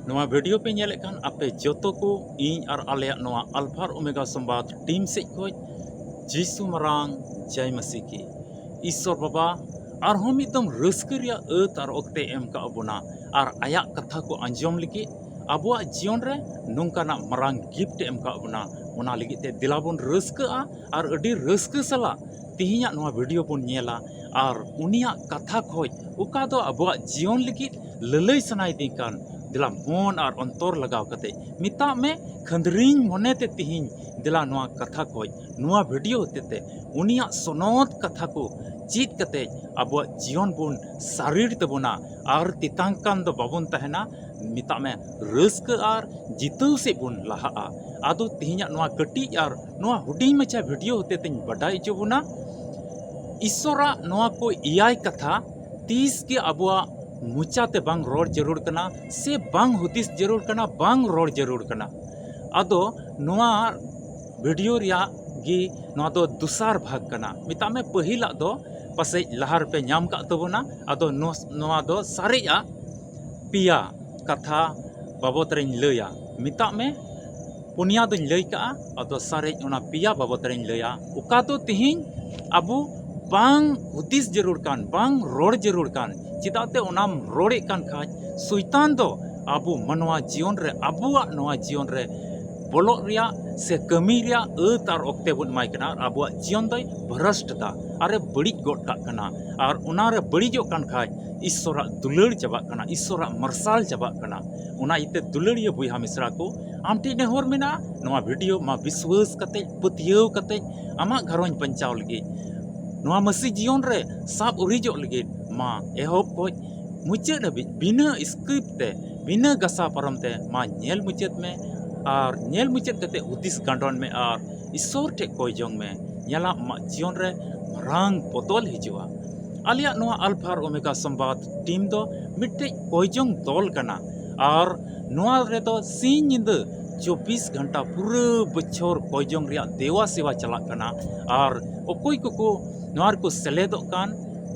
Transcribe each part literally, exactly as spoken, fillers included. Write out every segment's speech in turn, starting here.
ᱱᱚᱣᱟ ᱵᱷᱤᱰᱤᱭᱳ ᱯᱮ ᱧᱮᱞᱮᱫ ᱠᱷᱟᱱ ᱟᱯᱮ ᱡᱚᱛᱚ ᱠᱚ ᱤᱧ ᱟᱨ ᱟᱞᱮᱭᱟᱜ ᱱᱚᱣᱟ ᱟᱞᱯᱷᱟ ᱟᱨ ᱳᱢᱮᱜᱟ ᱥᱚᱢᱵᱟᱫ ᱴᱤᱢ ᱥᱮᱫ ᱠᱷᱚᱱ ᱡᱤᱥᱩ ᱢᱟᱨᱟᱝ ᱡᱟᱭ ᱢᱟᱹᱥᱤ ᱠᱤ᱾ ᱤᱥᱥᱚᱨ ᱵᱟᱵᱟ ᱟᱨᱦᱚᱸ ᱢᱤᱫ ᱫᱚᱢ ᱨᱟᱹᱥᱠᱟᱹ ᱨᱮᱭᱟᱜ ᱟᱹᱛ ᱟᱨ ᱚᱠᱛᱮ ᱮᱢ ᱠᱟᱜ ᱵᱚᱱᱟ ᱟᱨ ᱟᱭᱟᱜ ᱠᱟᱛᱷᱟ ᱠᱚ ᱟᱸᱡᱚᱢ ᱞᱟᱹᱜᱤᱫ ᱟᱵᱚᱣᱟᱜ ᱡᱤᱭᱚᱱ ᱨᱮ ᱱᱚᱝᱠᱟᱱᱟᱜ ᱢᱟᱨᱟᱝ ᱜᱤᱯᱷᱴ ᱮ ᱮᱢ ᱠᱟᱜ ᱵᱚᱱᱟ᱾ ᱚᱱᱟ ᱞᱟᱹᱜᱤᱫ ᱛᱮ ᱫᱮᱞᱟ ᱵᱚᱱ ᱨᱟᱹᱥᱠᱟᱹᱜᱼᱟ ᱟᱨ ᱟᱹᱰᱤ ᱨᱟᱹᱥᱠᱟᱹ ᱥᱟᱞᱟᱜ ᱛᱮᱦᱮᱧᱟᱜ ᱱᱚᱣᱟ ᱵᱷᱤᱰᱤᱭᱳ ᱵᱚᱱ ᱧᱮᱞᱟ ᱟᱨ ᱩᱱᱤᱭᱟᱜ ᱠᱟᱛᱷᱟ ᱠᱷᱚᱡ ᱚᱠᱟ ᱫᱚ ᱟᱵᱚᱣᱟᱜ ᱡᱤᱭᱚᱱ ᱞᱟᱹᱜᱤᱫ ᱞᱟᱹᱞᱟᱹᱭ ᱥᱟᱱᱟᱭᱮᱫᱤᱧ ᱠᱟᱱ, ᱫᱮᱞᱟ ᱢᱚᱱ ᱟᱨ ᱚᱱᱛᱚᱨ ᱞᱟᱜᱟᱣ ᱠᱟᱛᱮ ᱢᱮᱛᱟᱜ ᱢᱮ, ᱠᱷᱟᱹᱱᱫᱽᱨᱤᱧ ᱢᱚᱱᱮᱛᱮ ᱛᱤᱦᱤᱧ ᱫᱮᱞᱟ ᱱᱚᱣᱟ ᱠᱟᱛᱷᱟ ᱠᱷᱚᱡ, ᱱᱚᱣᱟ ᱵᱷᱤᱰᱤᱭᱳ ᱦᱚᱛᱮᱛᱮ ᱩᱱᱤᱭᱟᱜ ᱥᱚᱱᱚᱛ ᱠᱟᱛᱷᱟ ᱠᱚ ᱪᱮᱫ ᱠᱟᱛᱮ ᱟᱵᱚᱣᱟᱜ ᱡᱤᱭᱚᱱ ᱵᱚᱱ ᱥᱟᱹᱨᱤᱲ ᱛᱟᱵᱚᱱᱟ ᱟᱨ ᱛᱮᱛᱟᱝ ᱠᱟᱱ ᱫᱚ ᱵᱟᱵᱚᱱ ᱛᱟᱦᱮᱱᱟ᱾ ᱢᱮᱛᱟᱜ ᱢᱮ, ᱨᱟᱹᱥᱠᱟᱹ ᱟᱨ ᱡᱤᱛᱟᱹᱣ ᱥᱮᱫ ᱵᱚᱱ ᱞᱟᱦᱟᱜᱼᱟ᱾ ᱟᱫᱚ ᱛᱮᱦᱮᱧᱟᱜ ᱱᱚᱣᱟ ᱠᱟᱹᱴᱤᱡ ᱟᱨ ᱱᱚᱣᱟ ᱦᱩᱰᱤᱧ ᱢᱟᱪᱷᱟ ᱵᱷᱤᱰᱤᱭᱳ ᱦᱚᱛᱮᱛᱮᱧ ᱵᱟᱰᱟᱭ ᱦᱚᱪᱚ ᱵᱚᱱᱟ, ᱤᱥᱥᱚᱨᱟᱜ ᱱᱚᱣᱟ ᱠᱚ ᱮᱭᱟᱭ ᱠᱟᱛᱷᱟ ᱛᱤᱥ ᱜᱮ ᱟᱵᱚᱣᱟᱜ ᱢᱚᱪᱟ ᱛᱮ ᱵᱟᱝ ᱨᱚᱲ ᱡᱟᱹᱨᱩᱲ ᱠᱟᱱᱟ ᱥᱮ ᱵᱟᱝ ᱦᱩᱫᱤᱥ ᱡᱟᱹᱨᱩᱲ ᱠᱟᱱᱟ, ᱵᱟᱝ ᱨᱚᱲ ᱡᱟᱹᱨᱩᱲ ᱠᱟᱱᱟ᱾ ᱟᱫᱚ ᱱᱚᱣᱟ ᱵᱷᱤᱰᱤᱭᱳ ᱨᱮᱭᱟᱜ ᱜᱮ ᱱᱚᱣᱟ ᱫᱚ ᱫᱚᱥᱟᱨ ᱵᱷᱟᱜᱽ ᱠᱟᱱᱟ᱾ ᱢᱮᱛᱟᱜ ᱢᱮ, ᱯᱟᱹᱦᱤᱞᱟᱜ ᱫᱚ ᱯᱟᱥᱮᱡ ᱞᱟᱦᱟ ᱨᱮᱯᱮ ᱧᱟᱢ ᱠᱟᱜ ᱛᱟᱵᱚᱱᱟ᱾ ᱟᱫᱚ ᱱᱚᱣᱟ ᱫᱚ ᱥᱟᱨᱮᱡᱟᱜ ᱯᱮᱭᱟ ᱠᱟᱛᱷᱟ ᱵᱟᱵᱚᱛ ᱨᱮᱧ ᱞᱟᱹᱭᱟ᱾ ᱢᱮᱛᱟᱜ ᱢᱮ, ᱯᱩᱱᱭᱟ ᱫᱚᱧ ᱞᱟᱹᱭ ᱠᱟᱜᱼᱟ, ᱟᱫᱚ ᱥᱟᱨᱮᱡ ᱚᱱᱟ ᱯᱮᱭᱟ ᱵᱟᱵᱚᱛ ᱨᱮᱧ ᱞᱟᱹᱭᱟ, ᱚᱠᱟ ᱫᱚ ᱛᱮᱦᱮᱧ ᱟᱵᱚ ᱵᱟᱝ ᱦᱩᱫᱤᱥ ᱡᱟᱹᱨᱩᱲ ᱠᱟᱱ, ᱵᱟᱝ ᱨᱚᱲ ᱡᱟᱹᱨᱩᱲ ᱠᱟᱱ᱾ ᱪᱮᱫᱟᱜ ᱛᱮ ᱚᱱᱟᱢ ᱨᱚᱲᱮᱫ ᱠᱟᱱ ᱠᱷᱟᱡ, ᱥᱚᱭᱛᱟᱱ ᱫᱚ ᱟᱵᱚ ᱢᱟᱱᱣᱟ ᱡᱤᱭᱚᱱ ᱨᱮ, ᱟᱵᱚᱣᱟᱜ ᱱᱚᱣᱟ ᱡᱤᱭᱚᱱ ᱨᱮ ᱵᱚᱞᱚᱜ ᱨᱮᱭᱟᱜ ᱥᱮ ᱠᱟᱹᱢᱤ ᱨᱮᱭᱟᱜ ᱟᱹᱛ ᱟᱨ ᱚᱠᱛᱮ ᱵᱚᱱ ᱮᱢᱟᱭ ᱠᱟᱱᱟ ᱟᱨ ᱟᱵᱚᱣᱟᱜ ᱡᱤᱭᱚᱱ ᱫᱚᱭ ᱵᱷᱨᱚᱥᱴ ᱮᱫᱟ ᱟᱨᱮ ᱵᱟᱹᱲᱤᱡ ᱜᱚᱫ ᱠᱟᱜ ᱠᱟᱱᱟ᱾ ᱟᱨ ᱚᱱᱟᱨᱮ ᱵᱟᱹᱲᱤᱡᱚᱜ ᱠᱟᱱ ᱠᱷᱟᱡ ᱤᱥᱥᱚᱨᱟᱜ ᱫᱩᱞᱟᱹᱲ ᱪᱟᱵᱟᱜ ᱠᱟᱱᱟ, ᱤᱥᱥᱚᱨᱟᱜ ᱢᱟᱨᱥᱟᱞ ᱪᱟᱵᱟᱜ ᱠᱟᱱᱟ᱾ ᱚᱱᱟ ᱤᱭᱟᱹᱛᱮ ᱫᱩᱞᱟᱹᱲᱤᱭᱟᱹ ᱵᱚᱭᱦᱟ ᱢᱤᱥᱨᱟ ᱠᱚ, ᱟᱢ ᱴᱷᱮᱱ ᱱᱮᱦᱚᱨ ᱢᱮᱱᱟᱜᱼᱟ, ᱱᱚᱣᱟ ᱵᱷᱤᱰᱤᱭᱳ ᱢᱟ ᱵᱤᱥᱣᱟᱹᱥ ᱠᱟᱛᱮ, ᱯᱟᱹᱛᱭᱟᱹᱣ ᱠᱟᱛᱮ ᱟᱢᱟᱜ ᱜᱷᱟᱨᱚᱸᱡᱽ ᱵᱟᱧᱪᱟᱣ ᱞᱟᱹᱜᱤᱫ, ᱱᱚᱣᱟ ᱢᱟᱹᱥᱤ ᱡᱤᱭᱚᱱ ᱨᱮ ᱥᱟᱵ ᱩᱨᱤᱡᱚᱜ ᱞᱟᱹᱜᱤᱫ ᱢᱟ ᱮᱦᱚᱵ ᱠᱷᱚᱡ ᱢᱩᱪᱟᱹᱫ ᱦᱟᱹᱵᱤᱡ ᱵᱤᱱᱟᱹ ᱥᱠᱨᱤᱯᱴ ᱛᱮ, ᱵᱤᱱᱟᱹ ᱜᱟᱥᱟᱣ ᱯᱟᱨᱚᱢ ᱛᱮ ᱢᱟ ᱧᱮᱞ ᱢᱩᱪᱟᱹᱫ ᱢᱮ᱾ ᱟᱨ ᱧᱮᱞ ᱢᱩᱪᱟᱹᱫ ᱠᱟᱛᱮ ᱦᱩᱫᱤᱥ ᱜᱟᱸᱰᱚᱱ ᱢᱮ ᱟᱨ ᱤᱥᱥᱚᱨ ᱴᱷᱮᱡ ᱠᱚᱭ ᱡᱚᱝ ᱢᱮ᱾ ᱧᱮᱞᱟᱢ, ᱟᱢᱟᱜ ᱡᱤᱭᱚᱱ ᱨᱮ ᱢᱟᱨᱟᱝ ᱵᱚᱫᱚᱞ ᱦᱤᱡᱩᱜᱼᱟ᱾ ᱟᱞᱮᱭᱟᱜ ᱱᱚᱣᱟ ᱟᱞᱯᱷᱟ ᱟᱨ ᱳᱢᱮᱜᱟ ᱥᱚᱢᱵᱟᱫ ᱴᱤᱢ ᱫᱚ ᱢᱤᱫᱴᱮᱡ ᱠᱚᱭᱡᱚᱝ ᱫᱚᱞ ᱠᱟᱱᱟ ᱟᱨ ᱱᱚᱣᱟ ᱨᱮᱫᱚ ᱥᱤᱧ ᱧᱤᱫᱟᱹ ᱪᱚᱵᱵᱤᱥ ᱜᱷᱚᱱᱴᱟ ᱯᱩᱨᱟᱹ ᱵᱚᱪᱷᱚᱨ ᱠᱚᱭᱡᱚᱝ ᱨᱮᱭᱟᱜ ᱫᱮᱣᱟ ᱥᱮᱣᱟ ᱪᱟᱞᱟᱜ ᱠᱟᱱᱟ᱾ ᱟᱨ ᱚᱠᱚᱭ ᱠᱚᱠᱚ ᱱᱚᱣᱟ ᱨᱮᱠᱚ ᱥᱮᱞᱮᱫᱚᱜ ᱠᱟᱱ,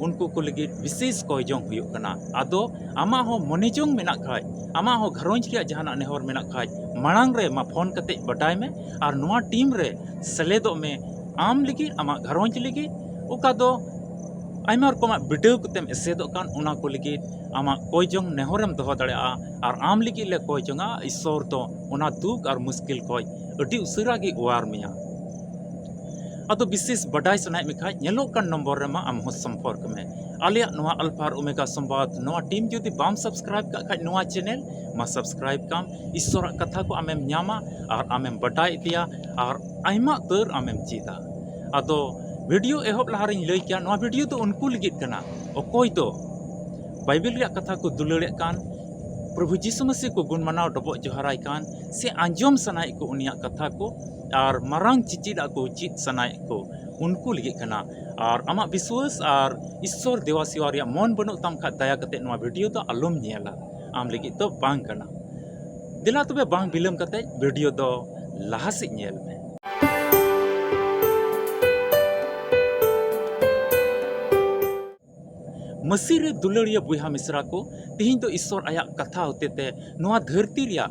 ᱩᱱᱠᱩ ᱠᱚ ᱞᱟᱹᱜᱤᱫ ᱵᱤᱥᱮᱥ ᱠᱚᱭ ᱡᱚᱝ ᱦᱩᱭᱩᱜ ᱠᱟᱱᱟ᱾ ᱟᱫᱚ ᱟᱢᱟᱜ ᱦᱚᱸ ᱢᱚᱱᱮ ᱡᱚᱝ ᱢᱮᱱᱟᱜ ᱠᱷᱟᱡ, ᱟᱢᱟᱜ ᱦᱚᱸ ᱜᱷᱟᱨᱚᱸᱡᱽ ᱨᱮᱭᱟᱜ ᱡᱟᱦᱟᱱᱟᱜ ᱱᱮᱦᱚᱨ ᱢᱮᱱᱟᱜ ᱠᱷᱟᱡ, ᱢᱟᱲᱟᱝ ᱨᱮ ᱢᱟ ᱯᱷᱳᱱ ᱠᱟᱛᱮ ᱵᱟᱰᱟᱭ ᱢᱮ᱾ ᱟᱨ ᱱᱚᱣᱟ ᱴᱤᱢ ᱨᱮ ᱥᱮᱞᱮᱫᱚᱜ ᱢᱮ, ᱟᱢ ᱞᱟᱹᱜᱤᱫ, ᱟᱢᱟᱜ ᱜᱷᱟᱨᱚᱸᱡᱽ ᱞᱟᱹᱜᱤᱫ, ᱚᱠᱟ ᱫᱚ ᱟᱭᱢᱟ ᱨᱚᱠᱚᱢᱟᱜ ᱵᱤᱰᱟᱹᱣ ᱠᱟᱛᱮᱢ ᱮᱥᱮᱫᱚᱜ ᱠᱟᱱ, ᱚᱱᱟ ᱠᱚ ᱞᱟᱹᱜᱤᱫ ᱟᱢᱟᱜ ᱠᱚᱭ ᱡᱚᱝ ᱱᱮᱦᱚᱨᱮᱢ ᱫᱚᱦᱚ ᱫᱟᱲᱮᱭᱟᱜᱼᱟ᱾ ᱟᱨ ᱟᱢ ᱞᱟᱹᱜᱤᱫ ᱞᱮ ᱠᱚᱭ ᱡᱚᱝᱟ, ᱤᱥᱥᱚᱨ ᱫᱚ ᱚᱱᱟ ᱫᱩᱠ ᱟᱨ ᱢᱩᱥᱠᱤᱞ ᱠᱷᱚᱡ ᱟᱹᱰᱤ ᱩᱥᱟᱹᱨᱟ ᱜᱮ ᱚᱣᱟᱨ ᱢᱮᱭᱟ᱾ ᱟᱫᱚ ᱵᱤᱥᱮᱥ ᱵᱟᱰᱟᱭ ᱥᱟᱱᱟᱭᱮᱫ ᱢᱮ ᱠᱷᱟᱡ, ᱧᱮᱞᱚᱜ ᱠᱟᱱ ᱱᱚᱢᱵᱚᱨ ᱨᱮᱢᱟ ᱟᱢ ᱦᱚᱸ ᱥᱚᱢᱯᱚᱨᱠ ᱢᱮ᱾ ᱟᱞᱮᱭᱟᱜ ᱱᱚᱣᱟ ᱟᱞᱯᱷᱟ ᱟᱨ ᱳᱢᱮᱜᱟ ᱥᱚᱢᱵᱟᱫ ᱱᱚᱣᱟ ᱴᱤᱢ ᱡᱩᱫᱤ ᱵᱟᱢ ᱥᱟᱵᱥᱠᱨᱟᱭᱤᱵ ᱠᱟᱜ ᱠᱷᱟᱡ, ᱱᱚᱣᱟ ᱪᱮᱱᱮᱞ ᱢᱟ ᱥᱟᱵᱥᱠᱨᱟᱭᱤᱵ ᱠᱟᱢ᱾ ᱤᱥᱥᱚᱨᱟᱜ ᱠᱟᱛᱷᱟ ᱠᱚ ᱟᱢᱮᱢ ᱧᱟᱢᱟ ᱟᱨ ᱟᱢᱮᱢ ᱵᱟᱰᱟᱭ ᱤᱫᱤᱭᱟ ᱟᱨ ᱟᱭᱢᱟ ᱩᱛᱟᱹᱨ ᱟᱢᱮᱢ ᱪᱮᱫᱟ᱾ ᱟᱫᱚ ᱵᱷᱤᱰᱤᱭᱳ ᱮᱦᱚᱵ ᱞᱟᱦᱟ ᱨᱤᱧ ᱞᱟᱹᱭ ᱠᱮᱭᱟ, ᱱᱚᱣᱟ ᱵᱷᱤᱰᱤᱭᱳ ᱫᱚ ᱩᱱᱠᱩ ᱞᱟᱹᱜᱤᱫ ᱠᱟᱱᱟ, ᱚᱠᱚᱭ ᱫᱚ ᱵᱟᱭᱵᱮᱞ ᱨᱮᱭᱟᱜ ᱠᱟᱛᱷᱟ ᱠᱚ ᱫᱩᱞᱟᱹᱲᱮᱫ ᱠᱟᱱ, ᱯᱨᱚᱵᱷᱩ ᱡᱤᱥᱩ ᱢᱟᱹᱥᱤ ᱠᱚ ᱜᱩᱱ ᱢᱟᱱᱟᱣ ᱰᱚᱵᱚᱜ ᱡᱚᱦᱟᱨᱟᱭ ᱠᱟᱱ, ᱥᱮ ᱟᱸᱡᱚᱢ ᱥᱟᱱᱟᱭᱮᱫ ᱠᱚ ᱩᱱᱤᱭᱟᱜ ᱠᱟᱛᱷᱟ ᱠᱚ, ᱟᱨ ᱢᱟᱨᱟᱝ ᱪᱮᱪᱮᱫᱟᱜ ᱠᱚ ᱪᱮᱫ ᱥᱟᱱᱟᱭᱮᱫ ᱠᱚ, ᱩᱱᱠᱩ ᱞᱟᱹᱜᱤᱫ ᱠᱟᱱᱟ᱾ ᱟᱨ ᱟᱢᱟᱜ ᱵᱤᱥᱣᱟᱹᱥ ᱟᱨ ᱤᱥᱥᱚᱨ ᱫᱮᱣᱟ ᱥᱮᱣᱟ ᱨᱮᱭᱟᱜ ᱢᱚᱱ ᱵᱟᱹᱱᱩᱜ ᱛᱟᱢ ᱠᱷᱟᱡ, ᱫᱟᱭᱟ ᱠᱟᱛᱮ ᱱᱚᱣᱟ ᱵᱷᱤᱰᱤᱭᱳ ᱫᱚ ᱟᱞᱚᱢ ᱧᱮᱞᱟ, ᱟᱢ ᱞᱟᱹᱜᱤᱫ ᱫᱚ ᱵᱟᱝ ᱠᱟᱱᱟ᱾ ᱫᱮᱞᱟ ᱛᱚᱵᱮ ᱵᱟᱝ ᱵᱤᱞᱚᱢ ᱠᱟᱛᱮ ᱵᱷᱤᱰᱤᱭᱳ ᱫᱚ ᱞᱟᱦᱟ ᱥᱮᱫ ᱧᱮᱞ ᱢᱮ᱾ ᱢᱟᱹᱥᱤ ᱨᱮ ᱫᱩᱞᱟᱹᱲᱤᱭᱟᱹ ᱵᱚᱭᱦᱟ ᱢᱤᱥᱨᱟ ᱠᱚ, ᱛᱮᱦᱮᱧ ᱫᱚ ᱤᱥᱥᱚᱨ ᱟᱭᱟᱜ ᱠᱟᱛᱷᱟ ᱦᱚᱛᱮᱛᱮ ᱱᱚᱣᱟ ᱫᱷᱟᱹᱨᱛᱤ ᱨᱮᱭᱟᱜ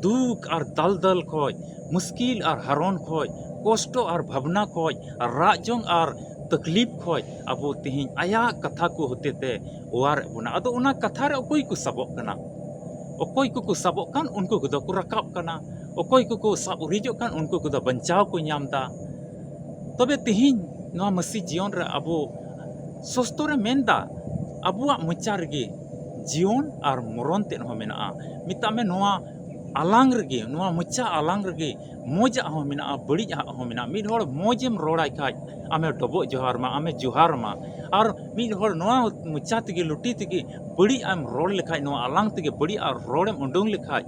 ᱫᱩᱠ ᱟᱨ ᱫᱟᱞᱫᱟᱞ ᱠᱷᱚᱡ, ᱢᱩᱥᱠᱤᱞ ᱟᱨ ᱦᱟᱨᱚᱱ ᱠᱷᱚᱡ, ᱠᱚᱥᱴᱚ ᱟᱨ ᱵᱷᱟᱵᱽᱱᱟ ᱠᱷᱚᱡ, ᱨᱟᱜ ᱡᱚᱝ ᱟᱨ ᱛᱟᱠᱞᱤᱯ ᱠᱷᱚᱡ ᱟᱵᱚ ᱛᱮᱦᱮᱧ ᱟᱭᱟᱜ ᱠᱟᱛᱷᱟ ᱠᱚ ᱦᱚᱛᱮᱛᱮ ᱚᱣᱟᱨᱮᱫ ᱵᱚᱱᱟ᱾ ᱟᱫᱚ ᱚᱱᱟ ᱠᱟᱛᱷᱟ ᱨᱮ ᱚᱠᱚᱭ ᱠᱚ ᱥᱟᱵᱚᱜ ᱠᱟᱱᱟ? ᱚᱠᱚᱭ ᱠᱚᱠᱚ ᱥᱟᱵᱚᱜ ᱠᱟᱱ, ᱩᱱᱠᱩ ᱠᱚᱫᱚ ᱠᱚ ᱨᱟᱠᱟᱵ ᱠᱟᱱᱟ᱾ ᱚᱠᱚᱭ ᱠᱚᱠᱚ ᱥᱟᱵ ᱩᱨᱤᱡᱚᱜ ᱠᱟᱱ, ᱩᱱᱠᱩ ᱠᱚᱫᱚ ᱵᱟᱧᱪᱟᱣ ᱠᱚ ᱧᱟᱢ ᱮᱫᱟ᱾ ᱛᱚᱵᱮ ᱛᱮᱦᱮᱧ ᱱᱚᱣᱟ ᱢᱟᱹᱥᱤ ᱡᱤᱭᱚᱱ ᱨᱮ ᱟᱵᱚ ᱥᱚᱥᱛᱚ ᱨᱮ ᱢᱮᱱᱫᱟ, ᱟᱵᱚᱣᱟᱜ ᱢᱚᱪᱟ ᱨᱮᱜᱮ ᱡᱤᱭᱚᱱ ᱟᱨ ᱢᱚᱨᱚᱱ ᱛᱮᱫ ᱦᱚᱸ ᱢᱮᱱᱟᱜᱼᱟ᱾ ᱢᱮᱛᱟᱜ ᱢᱮ, ᱱᱚᱣᱟ ᱟᱞᱟᱝ ᱨᱮᱜᱮ, ᱱᱚᱣᱟ ᱢᱚᱪᱟ ᱟᱞᱟᱝ ᱨᱮᱜᱮ ᱢᱚᱡᱟᱜ ᱦᱚᱸ ᱢᱮᱱᱟᱜᱼᱟ, ᱵᱟᱹᱲᱤᱡᱟᱜ ᱦᱚᱸ ᱢᱮᱱᱟᱜᱼᱟ᱾ ᱢᱤᱫ ᱦᱚᱲ ᱢᱚᱡᱮᱢ ᱨᱚᱲᱟᱭ ᱠᱷᱟᱡ, ᱟᱢᱮ ᱰᱚᱵᱚᱜ ᱡᱚᱦᱟᱨ ᱢᱟ, ᱟᱢᱮ ᱡᱚᱦᱟᱨ ᱢᱟ᱾ ᱟᱨ ᱢᱤᱫ ᱦᱚᱲ ᱱᱚᱣᱟ ᱢᱚᱪᱟ ᱛᱮᱜᱮ, ᱞᱩᱴᱤ ᱛᱮᱜᱮ ᱵᱟᱹᱲᱤᱡ ᱮᱢ ᱨᱚᱲ ᱞᱮᱠᱷᱟᱡ, ᱱᱚᱣᱟ ᱟᱞᱟᱝ ᱛᱮᱜᱮ ᱵᱟᱹᱲᱤᱡ ᱟᱜ ᱨᱚᱲᱮᱢ ᱩᱰᱩᱝ ᱞᱮᱠᱷᱟᱡ,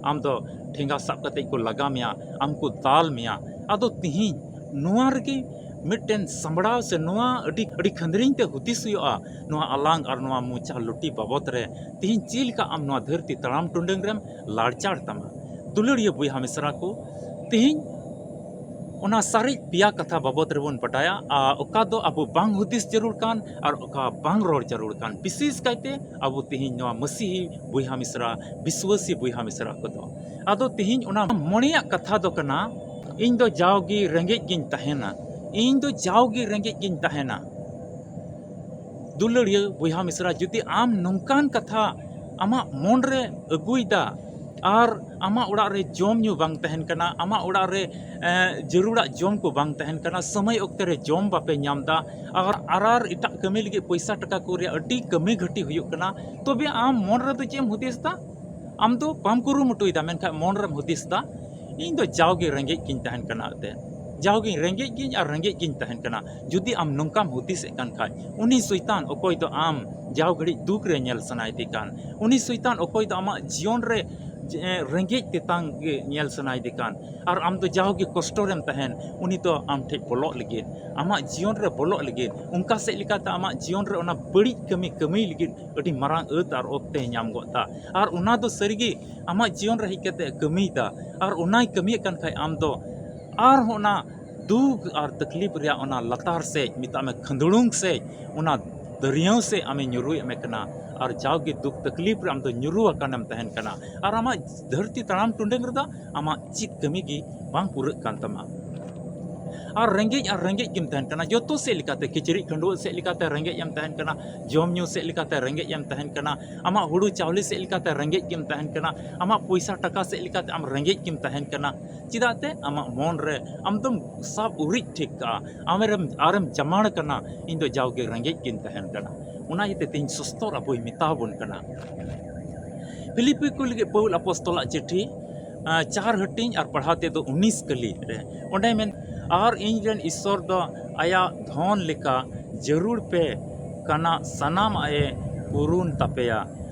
ᱟᱢ ᱫᱚ ᱴᱷᱮᱸᱜᱟ ᱥᱟᱵ ᱠᱟᱛᱮ ᱠᱚ ᱞᱟᱜᱟ ᱢᱮᱭᱟ, ᱟᱢ ᱠᱚ ᱫᱟᱞ ᱢᱮᱭᱟ᱾ ᱟᱫᱚ ᱛᱤᱦᱤᱧ ᱱᱚᱣᱟ ᱨᱮᱜᱮ ᱢᱤᱫᱴᱮᱱ ᱥᱟᱢᱵᱲᱟᱣ ᱥᱮ ᱱᱚᱣᱟ ᱟᱹᱰᱤ, ᱟᱹᱰᱤ ᱠᱷᱟᱹᱱᱫᱽᱨᱤᱧ ᱛᱮ ᱦᱩᱫᱤᱥ ᱦᱩᱭᱩᱜᱼᱟ, ᱱᱚᱣᱟ ᱟᱞᱟᱝ ᱟᱨ ᱱᱚᱣᱟ ᱢᱚᱪᱟ ᱞᱩᱴᱤ ᱵᱟᱵᱚᱛ ᱨᱮ᱾ ᱛᱤᱦᱤᱧ ᱪᱮᱫ ᱞᱮᱠᱟ ᱟᱢ ᱱᱚᱣᱟ ᱫᱷᱟᱹᱨᱛᱤ ᱛᱟᱲᱟᱢ ᱴᱩᱰᱟᱹᱝ ᱨᱮᱢ ᱞᱟᱲᱪᱟᱲ ᱛᱟᱢᱟ? ᱫᱩᱞᱟᱹᱲᱤᱭᱟᱹ ᱵᱚᱭᱦᱟ ᱢᱤᱥᱨᱟ ᱠᱚ, ᱛᱤᱦᱤᱧ ᱚᱱᱟ ᱥᱟᱨᱮᱡ ᱯᱮᱭᱟ ᱠᱟᱛᱷᱟ ᱵᱟᱵᱚᱫ ᱨᱮᱵᱚᱱ ᱵᱟᱰᱟᱭᱟ, ᱟᱨ ᱚᱠᱟ ᱫᱚ ᱟᱵᱚ ᱵᱟᱝ ᱦᱩᱫᱤᱥ ᱡᱟᱹᱨᱩᱲ ᱠᱟᱱ ᱟᱨ ᱚᱠᱟ ᱵᱟᱝ ᱨᱚᱲ ᱡᱟᱹᱨᱩᱲ ᱠᱟᱱ, ᱵᱤᱥᱮᱥ ᱠᱟᱭᱛᱮ ᱟᱵᱚ ᱛᱮᱦᱮᱧ ᱱᱚᱣᱟ ᱢᱟᱹᱥᱤᱦᱤ ᱵᱚᱭᱦᱟ ᱢᱤᱥᱨᱟ, ᱵᱤᱥᱣᱟᱹᱥᱤ ᱵᱚᱭᱦᱟ ᱢᱤᱥᱨᱟ ᱠᱚᱫᱚ᱾ ᱟᱫᱚ ᱛᱮᱦᱮᱧ ᱚᱱᱟ ᱢᱚᱬᱮᱭᱟᱜ ᱠᱟᱛᱷᱟ ᱫᱚ ᱠᱟᱱᱟ, ᱤᱧ ᱫᱚ ᱡᱟᱣᱜᱮ ᱨᱮᱸᱜᱮᱡ ᱜᱤᱧ ᱛᱟᱦᱮᱱᱟ, ᱤᱧ ᱫᱚ ᱡᱟᱣᱜᱮ ᱨᱮᱸᱜᱮᱡ ᱜᱤᱧ ᱛᱟᱦᱮᱱᱟ᱾ ᱫᱩᱞᱟᱹᱲᱤᱭᱟᱹ ᱵᱚᱭᱦᱟ ᱢᱤᱥᱨᱟ, ᱡᱩᱫᱤ ᱟᱢ ᱱᱚᱝᱠᱟᱱ ᱠᱟᱛᱷᱟ ᱟᱢᱟᱜ ᱢᱚᱱ ᱨᱮ ᱟᱹᱜᱩᱭᱮᱫᱟ ᱟᱨ ᱟᱢᱟᱜ ᱚᱲᱟᱜ ᱨᱮ ᱡᱚᱢ ᱧᱩ ᱵᱟᱝ ᱛᱟᱦᱮᱱ ᱠᱟᱱᱟ, ᱟᱢᱟᱜ ᱚᱲᱟᱜ ᱨᱮ, ᱮ, ᱡᱟᱹᱨᱩᱲᱟᱜ ᱡᱚᱢ ᱠᱚ ᱵᱟᱝ ᱛᱟᱦᱮᱱ ᱠᱟᱱᱟ, ᱥᱚᱢᱚᱭ ᱚᱠᱛᱮ ᱨᱮ ᱡᱚᱢ ᱵᱟᱯᱮ ᱧᱟᱢ ᱮᱫᱟ, ᱟᱨ, ᱟᱨ, ᱟᱨ ᱮᱴᱟᱜ ᱠᱟᱹᱢᱤ ᱞᱟᱹᱜᱤᱫ ᱯᱚᱭᱥᱟ ᱴᱟᱠᱟ ᱠᱚ ᱨᱮᱭᱟᱜ ᱟᱹᱰᱤ ᱠᱟᱹᱢᱤ ᱜᱷᱟᱹᱴᱤ ᱦᱩᱭᱩᱜ ᱠᱟᱱᱟ, ᱛᱚᱵᱮ ᱟᱢ ᱢᱚᱱ ᱨᱮᱫᱚ ᱪᱮᱫ ᱮᱢ ᱦᱩᱫᱤᱥ ᱮᱫᱟ? ᱟᱢ ᱫᱚ ᱵᱟᱢ ᱠᱩᱨᱩᱢᱩᱴᱩᱭᱮᱫᱟ, ᱢᱮᱱᱠᱷᱟᱱ ᱢᱚᱱ ᱨᱮᱢ ᱦᱩᱫᱤᱥ ᱮᱫᱟ, "ᱤᱧ ᱫᱚ ᱡᱟᱣᱜᱮ ᱨᱮᱸᱜᱮᱡ ᱜᱤᱧ ᱛᱟᱦᱮᱱ ᱠᱟᱱᱟ", ᱮᱱᱛᱮᱫ ᱡᱟᱣᱜᱮ ᱨᱮᱸᱜᱮᱡ ᱜᱤᱧ ᱟᱨ ᱨᱮᱸᱜᱮᱡ ᱜᱤᱧ ᱛᱟᱦᱮᱱ ᱠᱟᱱᱟ᱾ ᱡᱩᱫᱤ ᱟᱢ ᱱᱚᱝᱠᱟᱢ ᱦᱩᱫᱤᱥᱮᱫ ᱠᱟᱱ ᱠᱷᱟᱡ, ᱩᱱᱤ ᱥᱚᱭᱛᱟᱱ ᱚᱠᱚᱭ ᱫᱚ ᱟᱢ ᱡᱟᱣ ᱜᱷᱟᱹᱲᱤᱡ ᱫᱩᱠ ᱨᱮ ᱧᱮᱞ ᱥᱟᱱᱟᱭᱮᱫᱮ ᱠᱟᱱ, ᱩᱱᱤ ᱥᱚᱭᱛᱟᱱ ᱚᱠᱚᱭ ᱫᱚ ᱟᱢᱟᱜ ᱡᱤᱭᱚᱱ ᱨᱮ ᱡᱮ, ᱨᱮᱸᱜᱮᱡ ᱛᱮᱛᱟᱝ ᱜᱮ ᱧᱮᱞ ᱥᱟᱱᱟᱭᱮᱫᱮ ᱠᱟᱱ, ᱟᱨ ᱟᱢ ᱫᱚ ᱡᱟᱣᱜᱮ ᱠᱚᱥᱴᱚ ᱨᱮᱢ ᱛᱟᱦᱮᱱ, ᱩᱱᱤ ᱫᱚ ᱟᱢ ᱴᱷᱮᱡ ᱵᱚᱞᱚᱜ ᱞᱟᱹᱜᱤᱫ, ᱟᱢᱟᱜ ᱡᱤᱭᱚᱱ ᱨᱮ ᱵᱚᱞᱚᱜ ᱞᱟᱹᱜᱤᱫ, ᱚᱱᱠᱟ ᱥᱮᱫ ᱞᱮᱠᱟᱛᱮ ᱟᱢᱟᱜ ᱡᱤᱭᱚᱱ ᱨᱮ ᱚᱱᱟ ᱵᱟᱹᱲᱤᱡ ᱠᱟᱹᱢᱤ ᱠᱟᱹᱢᱤᱭ ᱞᱟᱹᱜᱤᱫ ᱟᱹᱰᱤ ᱢᱟᱨᱟᱝ ᱟᱹᱛ ᱟᱨ ᱚᱠᱛᱮᱭ ᱧᱟᱢ ᱜᱚᱫ ᱮᱫᱟ᱾ ᱟᱨ ᱚᱱᱟ ᱫᱚ ᱥᱟᱹᱨᱤᱜᱮ ᱟᱢᱟᱜ ᱡᱤᱭᱚᱱ ᱨᱮ ᱦᱮᱡ ᱠᱟᱛᱮ ᱮ ᱠᱟᱹᱢᱤᱭᱮᱫᱟ᱾ ᱟᱨ ᱚᱱᱟᱭ ᱠᱟᱹᱢᱤᱭᱮᱫ ᱠᱟᱱ ᱠᱷᱟᱡ, ᱟᱢ ᱫᱚ ᱟᱨᱦᱚᱸ ᱚᱱᱟ ᱫᱩᱠ ᱟᱨ ᱛᱟᱠᱞᱤᱯ ᱨᱮᱭᱟᱜ ᱚᱱᱟ ᱞᱟᱛᱟᱨ ᱥᱮᱡ, ᱢᱮᱛᱟᱜ ᱢᱮ ᱠᱷᱟᱹᱸᱫᱽᱲᱩᱝ ᱥᱮᱡ, ᱚᱱᱟ ᱫᱟᱹᱨᱭᱟᱹᱣ ᱥᱮᱡ ᱟᱢᱮ ᱧᱩᱨᱩᱭᱮᱫ ᱢᱮ ᱠᱟᱱᱟ᱾ ᱟᱨ ᱡᱟᱣᱜᱮ ᱫᱩᱠ ᱛᱟᱠᱞᱤᱯ ᱨᱮ ᱟᱢ ᱫᱚ ᱧᱩᱨᱩ ᱟᱠᱟᱱᱮᱢ ᱛᱟᱦᱮᱱ ᱠᱟᱱᱟ᱾ ᱟᱨ ᱟᱢᱟᱜ ᱫᱷᱟᱹᱨᱛᱤ ᱛᱟᱲᱟᱢ ᱴᱩᱰᱟᱹᱝ ᱨᱮᱫᱚ ᱟᱢᱟᱜ ᱪᱮᱫ ᱠᱟᱹᱢᱤ ᱜᱮ ᱵᱟᱝ ᱯᱩᱨᱟᱹᱜ ᱠᱟᱱ ᱛᱟᱢᱟ᱾ ᱟᱨ ᱨᱮᱸᱜᱮᱡ ᱟᱨ ᱨᱮᱸᱜᱮᱡ ᱜᱮᱢ ᱛᱟᱦᱮᱱ ᱠᱟᱱᱟ, ᱡᱚᱛᱚ ᱥᱮᱫ ᱞᱮᱠᱟᱛᱮ, ᱠᱤᱪᱨᱤᱡ ᱠᱷᱟᱹᱰᱩᱣᱟᱹᱜ ᱥᱮᱫ ᱞᱮᱠᱟᱛᱮ ᱨᱮᱸᱜᱮᱡ ᱮᱢ ᱛᱟᱦᱮᱱ ᱠᱟᱱᱟ, ᱡᱚᱢ ᱧᱩ ᱥᱮᱫ ᱞᱮᱠᱟᱛᱮ ᱨᱮᱸᱜᱮᱡ ᱮᱢ ᱛᱟᱦᱮᱱ ᱠᱟᱱᱟ, ᱟᱢᱟᱜ ᱦᱩᱲᱩ ᱪᱟᱣᱞᱮ ᱥᱮᱫ ᱞᱮᱠᱟᱛᱮ ᱨᱮᱸᱜᱮᱡ ᱜᱮᱢ ᱛᱟᱦᱮᱱ ᱠᱟᱱᱟ, ᱟᱢᱟᱜ ᱯᱚᱭᱥᱟ ᱴᱟᱠᱟ ᱥᱮᱫ ᱞᱮᱠᱟᱛᱮ ᱟᱢ ᱨᱮᱸᱜᱮᱡ ᱜᱮᱢ ᱛᱟᱦᱮᱱ ᱠᱟᱱᱟ᱾ ᱪᱮᱫᱟᱜ ᱛᱮ? ᱟᱢᱟᱜ ᱢᱚᱱ ᱨᱮ ᱟᱢ ᱫᱚᱢ ᱥᱟᱵ ᱩᱨᱤᱡ ᱴᱷᱤᱠ ᱠᱟᱜᱼᱟ, ᱟᱢᱨᱮᱢ, ᱟᱨᱮᱢ ᱡᱟᱢᱟᱲ ᱠᱟᱱᱟ, "ᱤᱧ ᱫᱚ ᱡᱟᱣᱜᱮ ᱨᱮᱸᱜᱮᱡ ᱜᱤᱧ ᱛᱟᱦᱮᱱ ᱠᱟᱱᱟ᱾" ᱚᱱᱟ ᱤᱭᱟᱹᱛᱮ ᱛᱮᱦᱮᱧ ᱥᱚᱥᱛᱚᱨ ᱟᱵᱚᱭ ᱢᱮᱛᱟ ᱵᱚᱱ ᱠᱟᱱᱟ᱾ ᱯᱷᱤᱞᱤᱯᱤ ᱠᱚ ᱞᱟᱹᱜᱤᱫ ᱯᱟᱹᱣᱩᱞ ᱟᱯᱚᱥᱛᱚᱞᱟᱜ ᱪᱤᱴᱷᱤ, ᱟᱸ, ᱪᱟᱨ ᱦᱟᱹᱴᱤᱧ ᱟᱨ ᱯᱟᱲᱦᱟᱣ ᱛᱮᱫᱚ ᱩᱱᱤᱥ ᱠᱟᱹᱞᱤ ᱨᱮ, ᱚᱸᱰᱮ ᱢᱮᱱ, "ᱟᱨ ᱤᱧ ᱨᱮᱱ ᱤᱥᱥᱚᱨ ᱫᱚ ᱟᱭᱟᱜ ᱫᱷᱚᱱ ᱞᱮᱠᱟ ᱡᱟᱹᱨᱩᱲ ᱯᱮ ᱠᱟᱱᱟ ᱥᱟᱱᱟᱢᱟᱜ ᱮ ᱯᱩᱨᱩᱱ ᱛᱟᱯᱮᱭᱟ,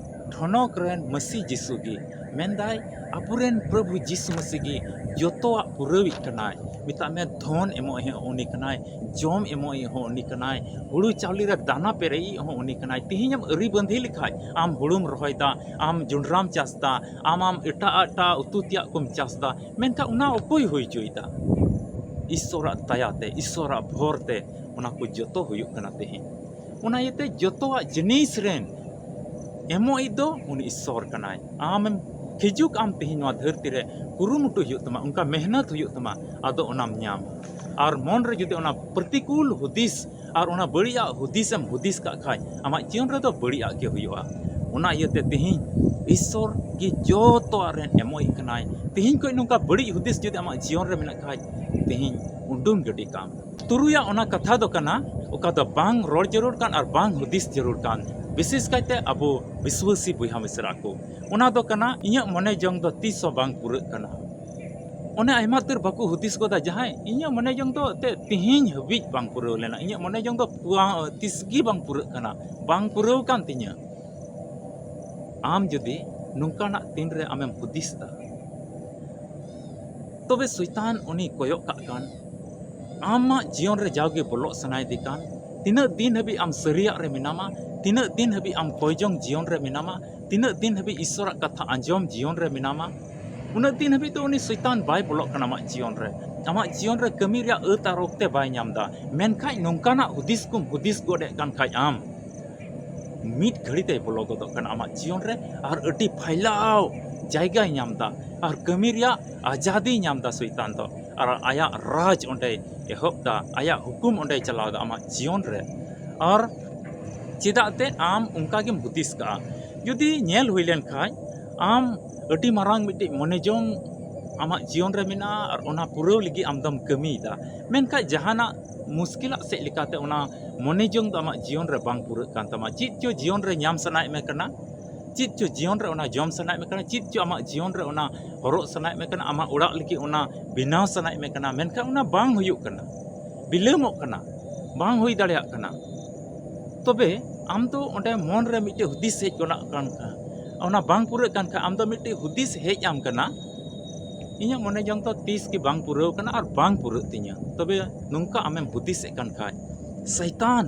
ᱴᱷᱚᱱᱚᱠ ᱨᱮᱱ ᱢᱟᱹᱥᱤ ᱡᱤᱥᱩ ᱜᱮ᱾" ᱢᱮᱱᱫᱟᱭ, ᱟᱵᱚᱨᱮᱱ ᱯᱨᱚᱵᱷᱩ ᱡᱤᱥᱩ ᱢᱟᱹᱥᱤ ᱜᱮ ᱡᱚᱛᱚᱣᱟᱜ ᱯᱩᱨᱟᱹᱣᱤᱡ ᱠᱟᱱᱟᱭ᱾ ᱢᱮᱛᱟᱜ ᱢᱮ, ᱫᱷᱚᱱ ᱮᱢᱚᱜ ᱦᱚᱸ ᱩᱱᱤ ᱠᱟᱱᱟᱭ, ᱡᱚᱢ ᱮᱢᱚᱜ ᱦᱚᱸ ᱩᱱᱤ ᱠᱟᱱᱟᱭ, ᱦᱩᱲᱩ ᱪᱟᱣᱞᱮ ᱨᱮ ᱫᱟᱱᱟ ᱯᱮᱨᱮᱡ ᱦᱚᱸ ᱩᱱᱤ ᱠᱟᱱᱟᱭ᱾ ᱛᱮᱦᱮᱧ ᱮᱢ ᱟᱹᱨᱤ ᱵᱟᱸᱫᱷᱤ ᱞᱮᱠᱷᱟᱡ, ᱟᱢ ᱦᱩᱲᱩᱢ ᱨᱚᱦᱚᱭ ᱫᱟ, ᱟᱢ ᱡᱚᱸᱰᱨᱟᱢ ᱪᱟᱥ ᱫᱟ, ᱟᱢ, ᱟᱢ ᱮᱴᱟᱜ ᱮᱴᱟᱜ ᱩᱛᱩ ᱛᱮᱭᱟᱜ ᱠᱚᱢ ᱪᱟᱥ ᱫᱟ, ᱢᱮᱱᱠᱷᱟᱱ ᱚᱱᱟ ᱚᱠᱚᱭ ᱦᱩᱭ ᱦᱚᱪᱚᱭᱮᱫᱟ? ᱤᱥᱥᱚᱨᱟᱜ ᱫᱟᱭᱟᱛᱮ, ᱤᱥᱥᱚᱨᱟᱜ ᱵᱷᱚᱨᱛᱮ ᱚᱱᱟ ᱠᱚ ᱡᱚᱛᱚ ᱦᱩᱭᱩᱜ ᱠᱟᱱᱟ ᱛᱮᱦᱮᱧ᱾ ᱚᱱᱟ ᱤᱭᱟᱹᱛᱮ ᱡᱚᱛᱚᱣᱟᱜ ᱡᱤᱱᱤᱥ ᱨᱮᱱ ᱮᱢᱚᱜᱤᱡ ᱫᱚ ᱩᱱᱤ ᱤᱥᱥᱚᱨ ᱠᱟᱱᱟᱭ᱾ ᱟᱢᱮᱢ ᱠᱷᱤᱡᱩᱜ ᱟᱢ ᱛᱮᱦᱮᱧ ᱱᱚᱣᱟ ᱫᱷᱟᱹᱨᱛᱤ ᱨᱮ, ᱠᱩᱨᱩᱢᱩᱴᱩ ᱦᱩᱭᱩᱜ ᱛᱟᱢᱟ, ᱚᱱᱠᱟ ᱢᱮᱦᱱᱚᱛ ᱦᱩᱭᱩᱜ ᱛᱟᱢᱟ, ᱟᱫᱚ ᱚᱱᱟᱢ ᱧᱟᱢᱟ᱾ ᱟᱨ ᱢᱚᱱ ᱨᱮ ᱡᱩᱫᱤ ᱚᱱᱟ ᱯᱨᱚᱛᱤᱠᱩᱞ ᱦᱩᱫᱤᱥ ᱟᱨ ᱚᱱᱟ ᱵᱟᱹᱲᱤᱡᱟᱜ ᱦᱩᱫᱤᱥ ᱮᱢ ᱦᱩᱫᱤᱥ ᱠᱟᱜ ᱠᱷᱟᱡ, ᱟᱢᱟᱜ ᱡᱤᱭᱚᱱ ᱨᱮᱫᱚ ᱵᱟᱹᱲᱤᱡᱟᱜ ᱜᱮ ᱦᱩᱭᱩᱜᱼᱟ᱾ ᱚᱱᱟ ᱤᱭᱟᱹᱛᱮ ᱛᱮᱦᱮᱧ ᱤᱥᱥᱚᱨ ᱜᱮ ᱡᱚᱛᱚᱣᱟᱜ ᱨᱮᱱ ᱮᱢᱚᱜᱤᱡ ᱠᱟᱱᱟᱭ᱾ ᱛᱮᱦᱮᱧ ᱠᱷᱚᱡ ᱱᱚᱝᱠᱟ ᱵᱟᱹᱲᱤᱡ ᱦᱩᱫᱤᱥ ᱡᱩᱫᱤ ᱟᱢᱟᱜ ᱡᱤᱭᱚᱱ ᱨᱮ ᱢᱮᱱᱟᱜ ᱠᱷᱟᱡ, ᱛᱮᱦᱮᱧ ᱩᱰᱩᱝ ᱜᱤᱰᱤ ᱠᱟᱜ ᱢᱮ᱾ ᱛᱩᱨᱩᱭᱟᱜ ᱚᱱᱟ ᱠᱟᱛᱷᱟ ᱫᱚ ᱠᱟᱱᱟ, ᱚᱠᱟ ᱫᱚ ᱵᱟᱝ ᱨᱚᱲ ᱡᱟᱹᱨᱩᱲ ᱠᱟᱱ ᱟᱨ ᱵᱟᱝ ᱦᱩᱫᱤᱥ ᱡᱟᱹᱨᱩᱲ ᱠᱟᱱ, ᱵᱤᱥᱮᱥ ᱠᱟᱭᱛᱮ ᱟᱵᱚ ᱵᱤᱥᱣᱟᱹᱥᱤ ᱵᱚᱭᱦᱟ ᱢᱤᱥᱨᱟ ᱠᱚ᱾ ᱚᱱᱟ ᱫᱚ ᱠᱟᱱᱟ, ᱤᱧᱟᱹᱜ ᱢᱚᱱᱮ ᱡᱚᱝ ᱫᱚ ᱛᱤᱥ ᱦᱚᱸ ᱵᱟᱝ ᱯᱩᱨᱟᱹᱜ ᱠᱟᱱᱟ᱾ ᱚᱱᱮ ᱟᱭᱢᱟ ᱩᱛᱟᱹᱨ ᱵᱟᱠᱚ ᱦᱩᱫᱤᱥ ᱜᱚᱫᱟ, ᱡᱟᱦᱟᱸᱭ, ᱤᱧᱟᱹᱜ ᱢᱚᱱᱮ ᱡᱚᱝ ᱫᱚ ᱮᱱᱛᱮᱫ ᱛᱤᱦᱤᱧ ᱦᱟᱹᱵᱤᱡ ᱵᱟᱝ ᱯᱩᱨᱟᱹᱣ ᱞᱮᱱᱟ, ᱤᱧᱟᱹᱜ ᱢᱚᱱᱮ ᱡᱚᱝ ᱫᱚ ᱯᱩᱣᱟ-, ᱛᱤᱥ ᱜᱮ ᱵᱟᱝ ᱯᱩᱨᱟᱹᱜ ᱠᱟᱱᱟ, ᱵᱟᱝ ᱯᱩᱨᱟᱹᱣ ᱠᱟᱱ ᱛᱤᱧᱟᱹ᱾ ᱟᱢ ᱡᱩᱫᱤ ᱱᱚᱝᱠᱟᱱᱟᱜ ᱛᱤᱱᱨᱮ ᱟᱢᱮᱢ ᱦᱩᱫᱤᱥ ᱫᱟ, ᱛᱚᱵᱮ ᱥᱚᱭᱛᱟᱱ ᱩᱱᱤ ᱠᱚᱭᱚᱜ ᱠᱟᱜ ᱠᱟᱱ, ᱟᱢᱟᱜ ᱡᱤᱭᱚᱱ ᱨᱮ ᱡᱟᱣᱜᱮ ᱵᱚᱞᱚᱜ ᱥᱟᱱᱟᱭᱮᱫᱮ ᱠᱟᱱ, ᱛᱤᱱᱟᱹᱜ ᱫᱤᱱ ᱦᱟᱹᱵᱤᱡ ᱟᱢ ᱥᱟᱹᱨᱤᱭᱟᱜ ᱨᱮ ᱢᱮᱱᱟᱢᱟ, ᱛᱤᱱᱟᱹᱜ ᱫᱤᱱ ᱦᱟᱹᱵᱤᱡ ᱟᱢ ᱠᱚᱭᱡᱚᱝ ᱡᱤᱭᱚᱱ ᱨᱮ ᱢᱮᱱᱟᱢᱟ, ᱛᱤᱱᱟᱹᱜ ᱫᱤᱱ ᱦᱟᱹᱵᱤᱡ ᱤᱥᱥᱚᱨᱟᱜ ᱠᱟᱛᱷᱟ ᱟᱸᱡᱚᱢ ᱡᱤᱭᱚᱱ ᱨᱮ ᱢᱮᱱᱟᱢᱟ, ᱩᱱᱟᱹᱜ ᱫᱤᱱ ᱦᱟᱹᱵᱤᱡ ᱫᱚ ᱩᱱᱤ ᱥᱚᱭᱛᱟᱱ ᱵᱟᱭ ᱵᱚᱞᱚᱜ ᱠᱟᱱᱟ ᱟᱢᱟᱜ ᱡᱤᱭᱚᱱ ᱨᱮ᱾ ᱟᱢᱟᱜ ᱡᱤᱭᱚᱱ ᱨᱮ ᱠᱟᱹᱢᱤ ᱨᱮᱭᱟᱜ ᱟᱹᱛ ᱟᱨ ᱚᱠᱛᱮ ᱵᱟᱭ ᱧᱟᱢ ᱮᱫᱟ᱾ ᱢᱮᱱᱠᱷᱟᱡ ᱱᱚᱝᱠᱟᱱᱟᱜ ᱦᱩᱫᱤᱥ ᱠᱚᱢ ᱦᱩᱫᱤᱥ ᱜᱚᱫ ᱮᱫ ᱠᱟᱱ ᱠᱷᱟᱡ ᱟᱢ, ᱢᱤᱫ ᱜᱷᱟᱹᱲᱤ ᱛᱮᱭ ᱵᱚᱞᱚ ᱜᱚᱫᱚᱜ ᱠᱟᱱᱟ ᱟᱢᱟᱜ ᱡᱤᱭᱚᱱ ᱨᱮ ᱟᱨ ᱟᱹᱰᱤ ᱯᱷᱟᱭᱞᱟᱣ ᱡᱟᱭᱜᱟᱭ ᱧᱟᱢ ᱮᱫᱟ ᱟᱨ ᱠᱟᱹᱢᱤ ᱨᱮᱭᱟᱜ ᱟᱡᱟᱫᱤᱭ ᱧᱟᱢ ᱮᱫᱟ ᱥᱚᱭᱛᱟᱱ ᱫᱚ᱾ ᱟᱨ ᱟᱭᱟᱜ ᱨᱟᱡᱽ ᱚᱸᱰᱮᱭ ᱮᱦᱚᱵ ᱮᱫᱟ, ᱟᱭᱟᱜ ᱦᱩᱠᱩᱢ ᱚᱸᱰᱮᱭ ᱪᱟᱞᱟᱣ ᱮᱫᱟ ᱟᱢᱟᱜ ᱡᱤᱭᱚᱱ ᱨᱮ᱾ ᱟᱨ ᱪᱮᱫᱟᱜ ᱛᱮ ᱟᱢ ᱚᱱᱠᱟ ᱜᱮᱢ ᱦᱩᱫᱤᱥ ᱠᱟᱜᱼᱟ? ᱡᱩᱫᱤ ᱧᱮᱞ ᱦᱩᱭ ᱞᱮᱱ ᱠᱷᱟᱡ, ᱟᱢ ᱟᱹᱰᱤ ᱢᱟᱨᱟᱝ ᱢᱤᱫᱴᱤᱡ ᱢᱚᱱᱮ ᱡᱚᱝ ᱟᱢᱟᱜ ᱡᱤᱭᱚᱱ ᱨᱮ ᱢᱮᱱᱟᱜᱼᱟ ᱟᱨ ᱚᱱᱟ ᱯᱩᱨᱟᱹᱣ ᱞᱟᱹᱜᱤᱫ ᱟᱢ ᱫᱚᱢ ᱠᱟᱹᱢᱤᱭᱮᱫᱟ, ᱢᱮᱱᱠᱷᱟᱡ ᱡᱟᱦᱟᱱᱟᱜ ᱢᱩᱥᱠᱤᱞᱟᱜ ᱥᱮᱫ ᱞᱮᱠᱟᱛᱮ ᱚᱱᱟ ᱢᱚᱱᱮ ᱡᱚᱝ ᱫᱚ ᱟᱢᱟᱜ ᱡᱤᱭᱚᱱ ᱨᱮ ᱵᱟᱝ ᱯᱩᱨᱟᱹᱜ ᱠᱟᱱ ᱛᱟᱢᱟ᱾ ᱪᱮᱫ ᱪᱚ ᱡᱤᱭᱚᱱ ᱨᱮ ᱧᱟᱢ ᱥᱟᱱᱟᱭᱮᱫ ᱢᱮ ᱠᱟᱱᱟ, ᱪᱮᱫ ᱪᱚ ᱡᱤᱭᱚᱱ ᱨᱮ ᱚᱱᱟ ᱡᱚᱢ ᱥᱟᱱᱟᱭᱮᱫ ᱢᱮ ᱠᱟᱱᱟ, ᱪᱮᱫ ᱪᱚ ᱟᱢᱟᱜ ᱡᱤᱭᱚᱱ ᱨᱮ ᱚᱱᱟ ᱦᱚᱨᱚᱜ ᱥᱟᱱᱟᱭᱮᱫ ᱢᱮ ᱠᱟᱱᱟ, ᱟᱢᱟᱜ ᱚᱲᱟᱜ ᱞᱟᱹᱜᱤᱫ ᱚᱱᱟ ᱵᱮᱱᱟᱣ ᱥᱟᱱᱟᱭᱮᱫ ᱢᱮ ᱠᱟᱱᱟ, ᱢᱮᱱᱠᱷᱟᱱ ᱚᱱᱟ ᱵᱟᱝ ᱦᱩᱭᱩᱜ ᱠᱟᱱᱟ, ᱵᱤᱞᱚᱢᱚᱜ ᱠᱟᱱᱟ, ᱵᱟᱝ ᱦᱩᱭ ᱫᱟᱲᱮᱭᱟᱜ ᱠᱟᱱᱟ᱾ ᱛᱚᱵᱮ ᱟᱢ ᱫᱚ ᱚᱸᱰᱮ ᱢᱚᱱ ᱨᱮ ᱢᱤᱫᱴᱮᱡ ᱦᱩᱫᱤᱥ ᱦᱮᱡ ᱜᱚᱫᱚᱜ ᱠᱟᱱ ᱠᱷᱟᱱ, ᱚᱱᱟ ᱵᱟᱝ ᱯᱩᱨᱟᱹᱜ ᱠᱟᱱ ᱠᱷᱟᱱ, ᱟᱢ ᱫᱚ ᱢᱤᱫᱴᱮᱡ ᱦᱩᱫᱤᱥ ᱦᱮᱡ ᱟᱢ ᱠᱟᱱᱟ, ᱤᱧᱟᱹᱜ ᱢᱚᱱᱮ ᱡᱚᱝ ᱫᱚ ᱛᱤᱥ ᱜᱮ ᱵᱟᱝ ᱯᱩᱨᱟᱹᱣ ᱠᱟᱱᱟ ᱟᱨ ᱵᱟᱝ ᱯᱩᱨᱟᱹᱜ ᱛᱤᱧᱟᱹ᱾ ᱛᱚᱵᱮ ᱱᱚᱝᱠᱟ ᱟᱢᱮᱢ ᱦᱩᱫᱤᱥᱮᱫ ᱠᱟᱱ ᱠᱷᱟᱡ, ᱥᱟᱭᱛᱟᱱ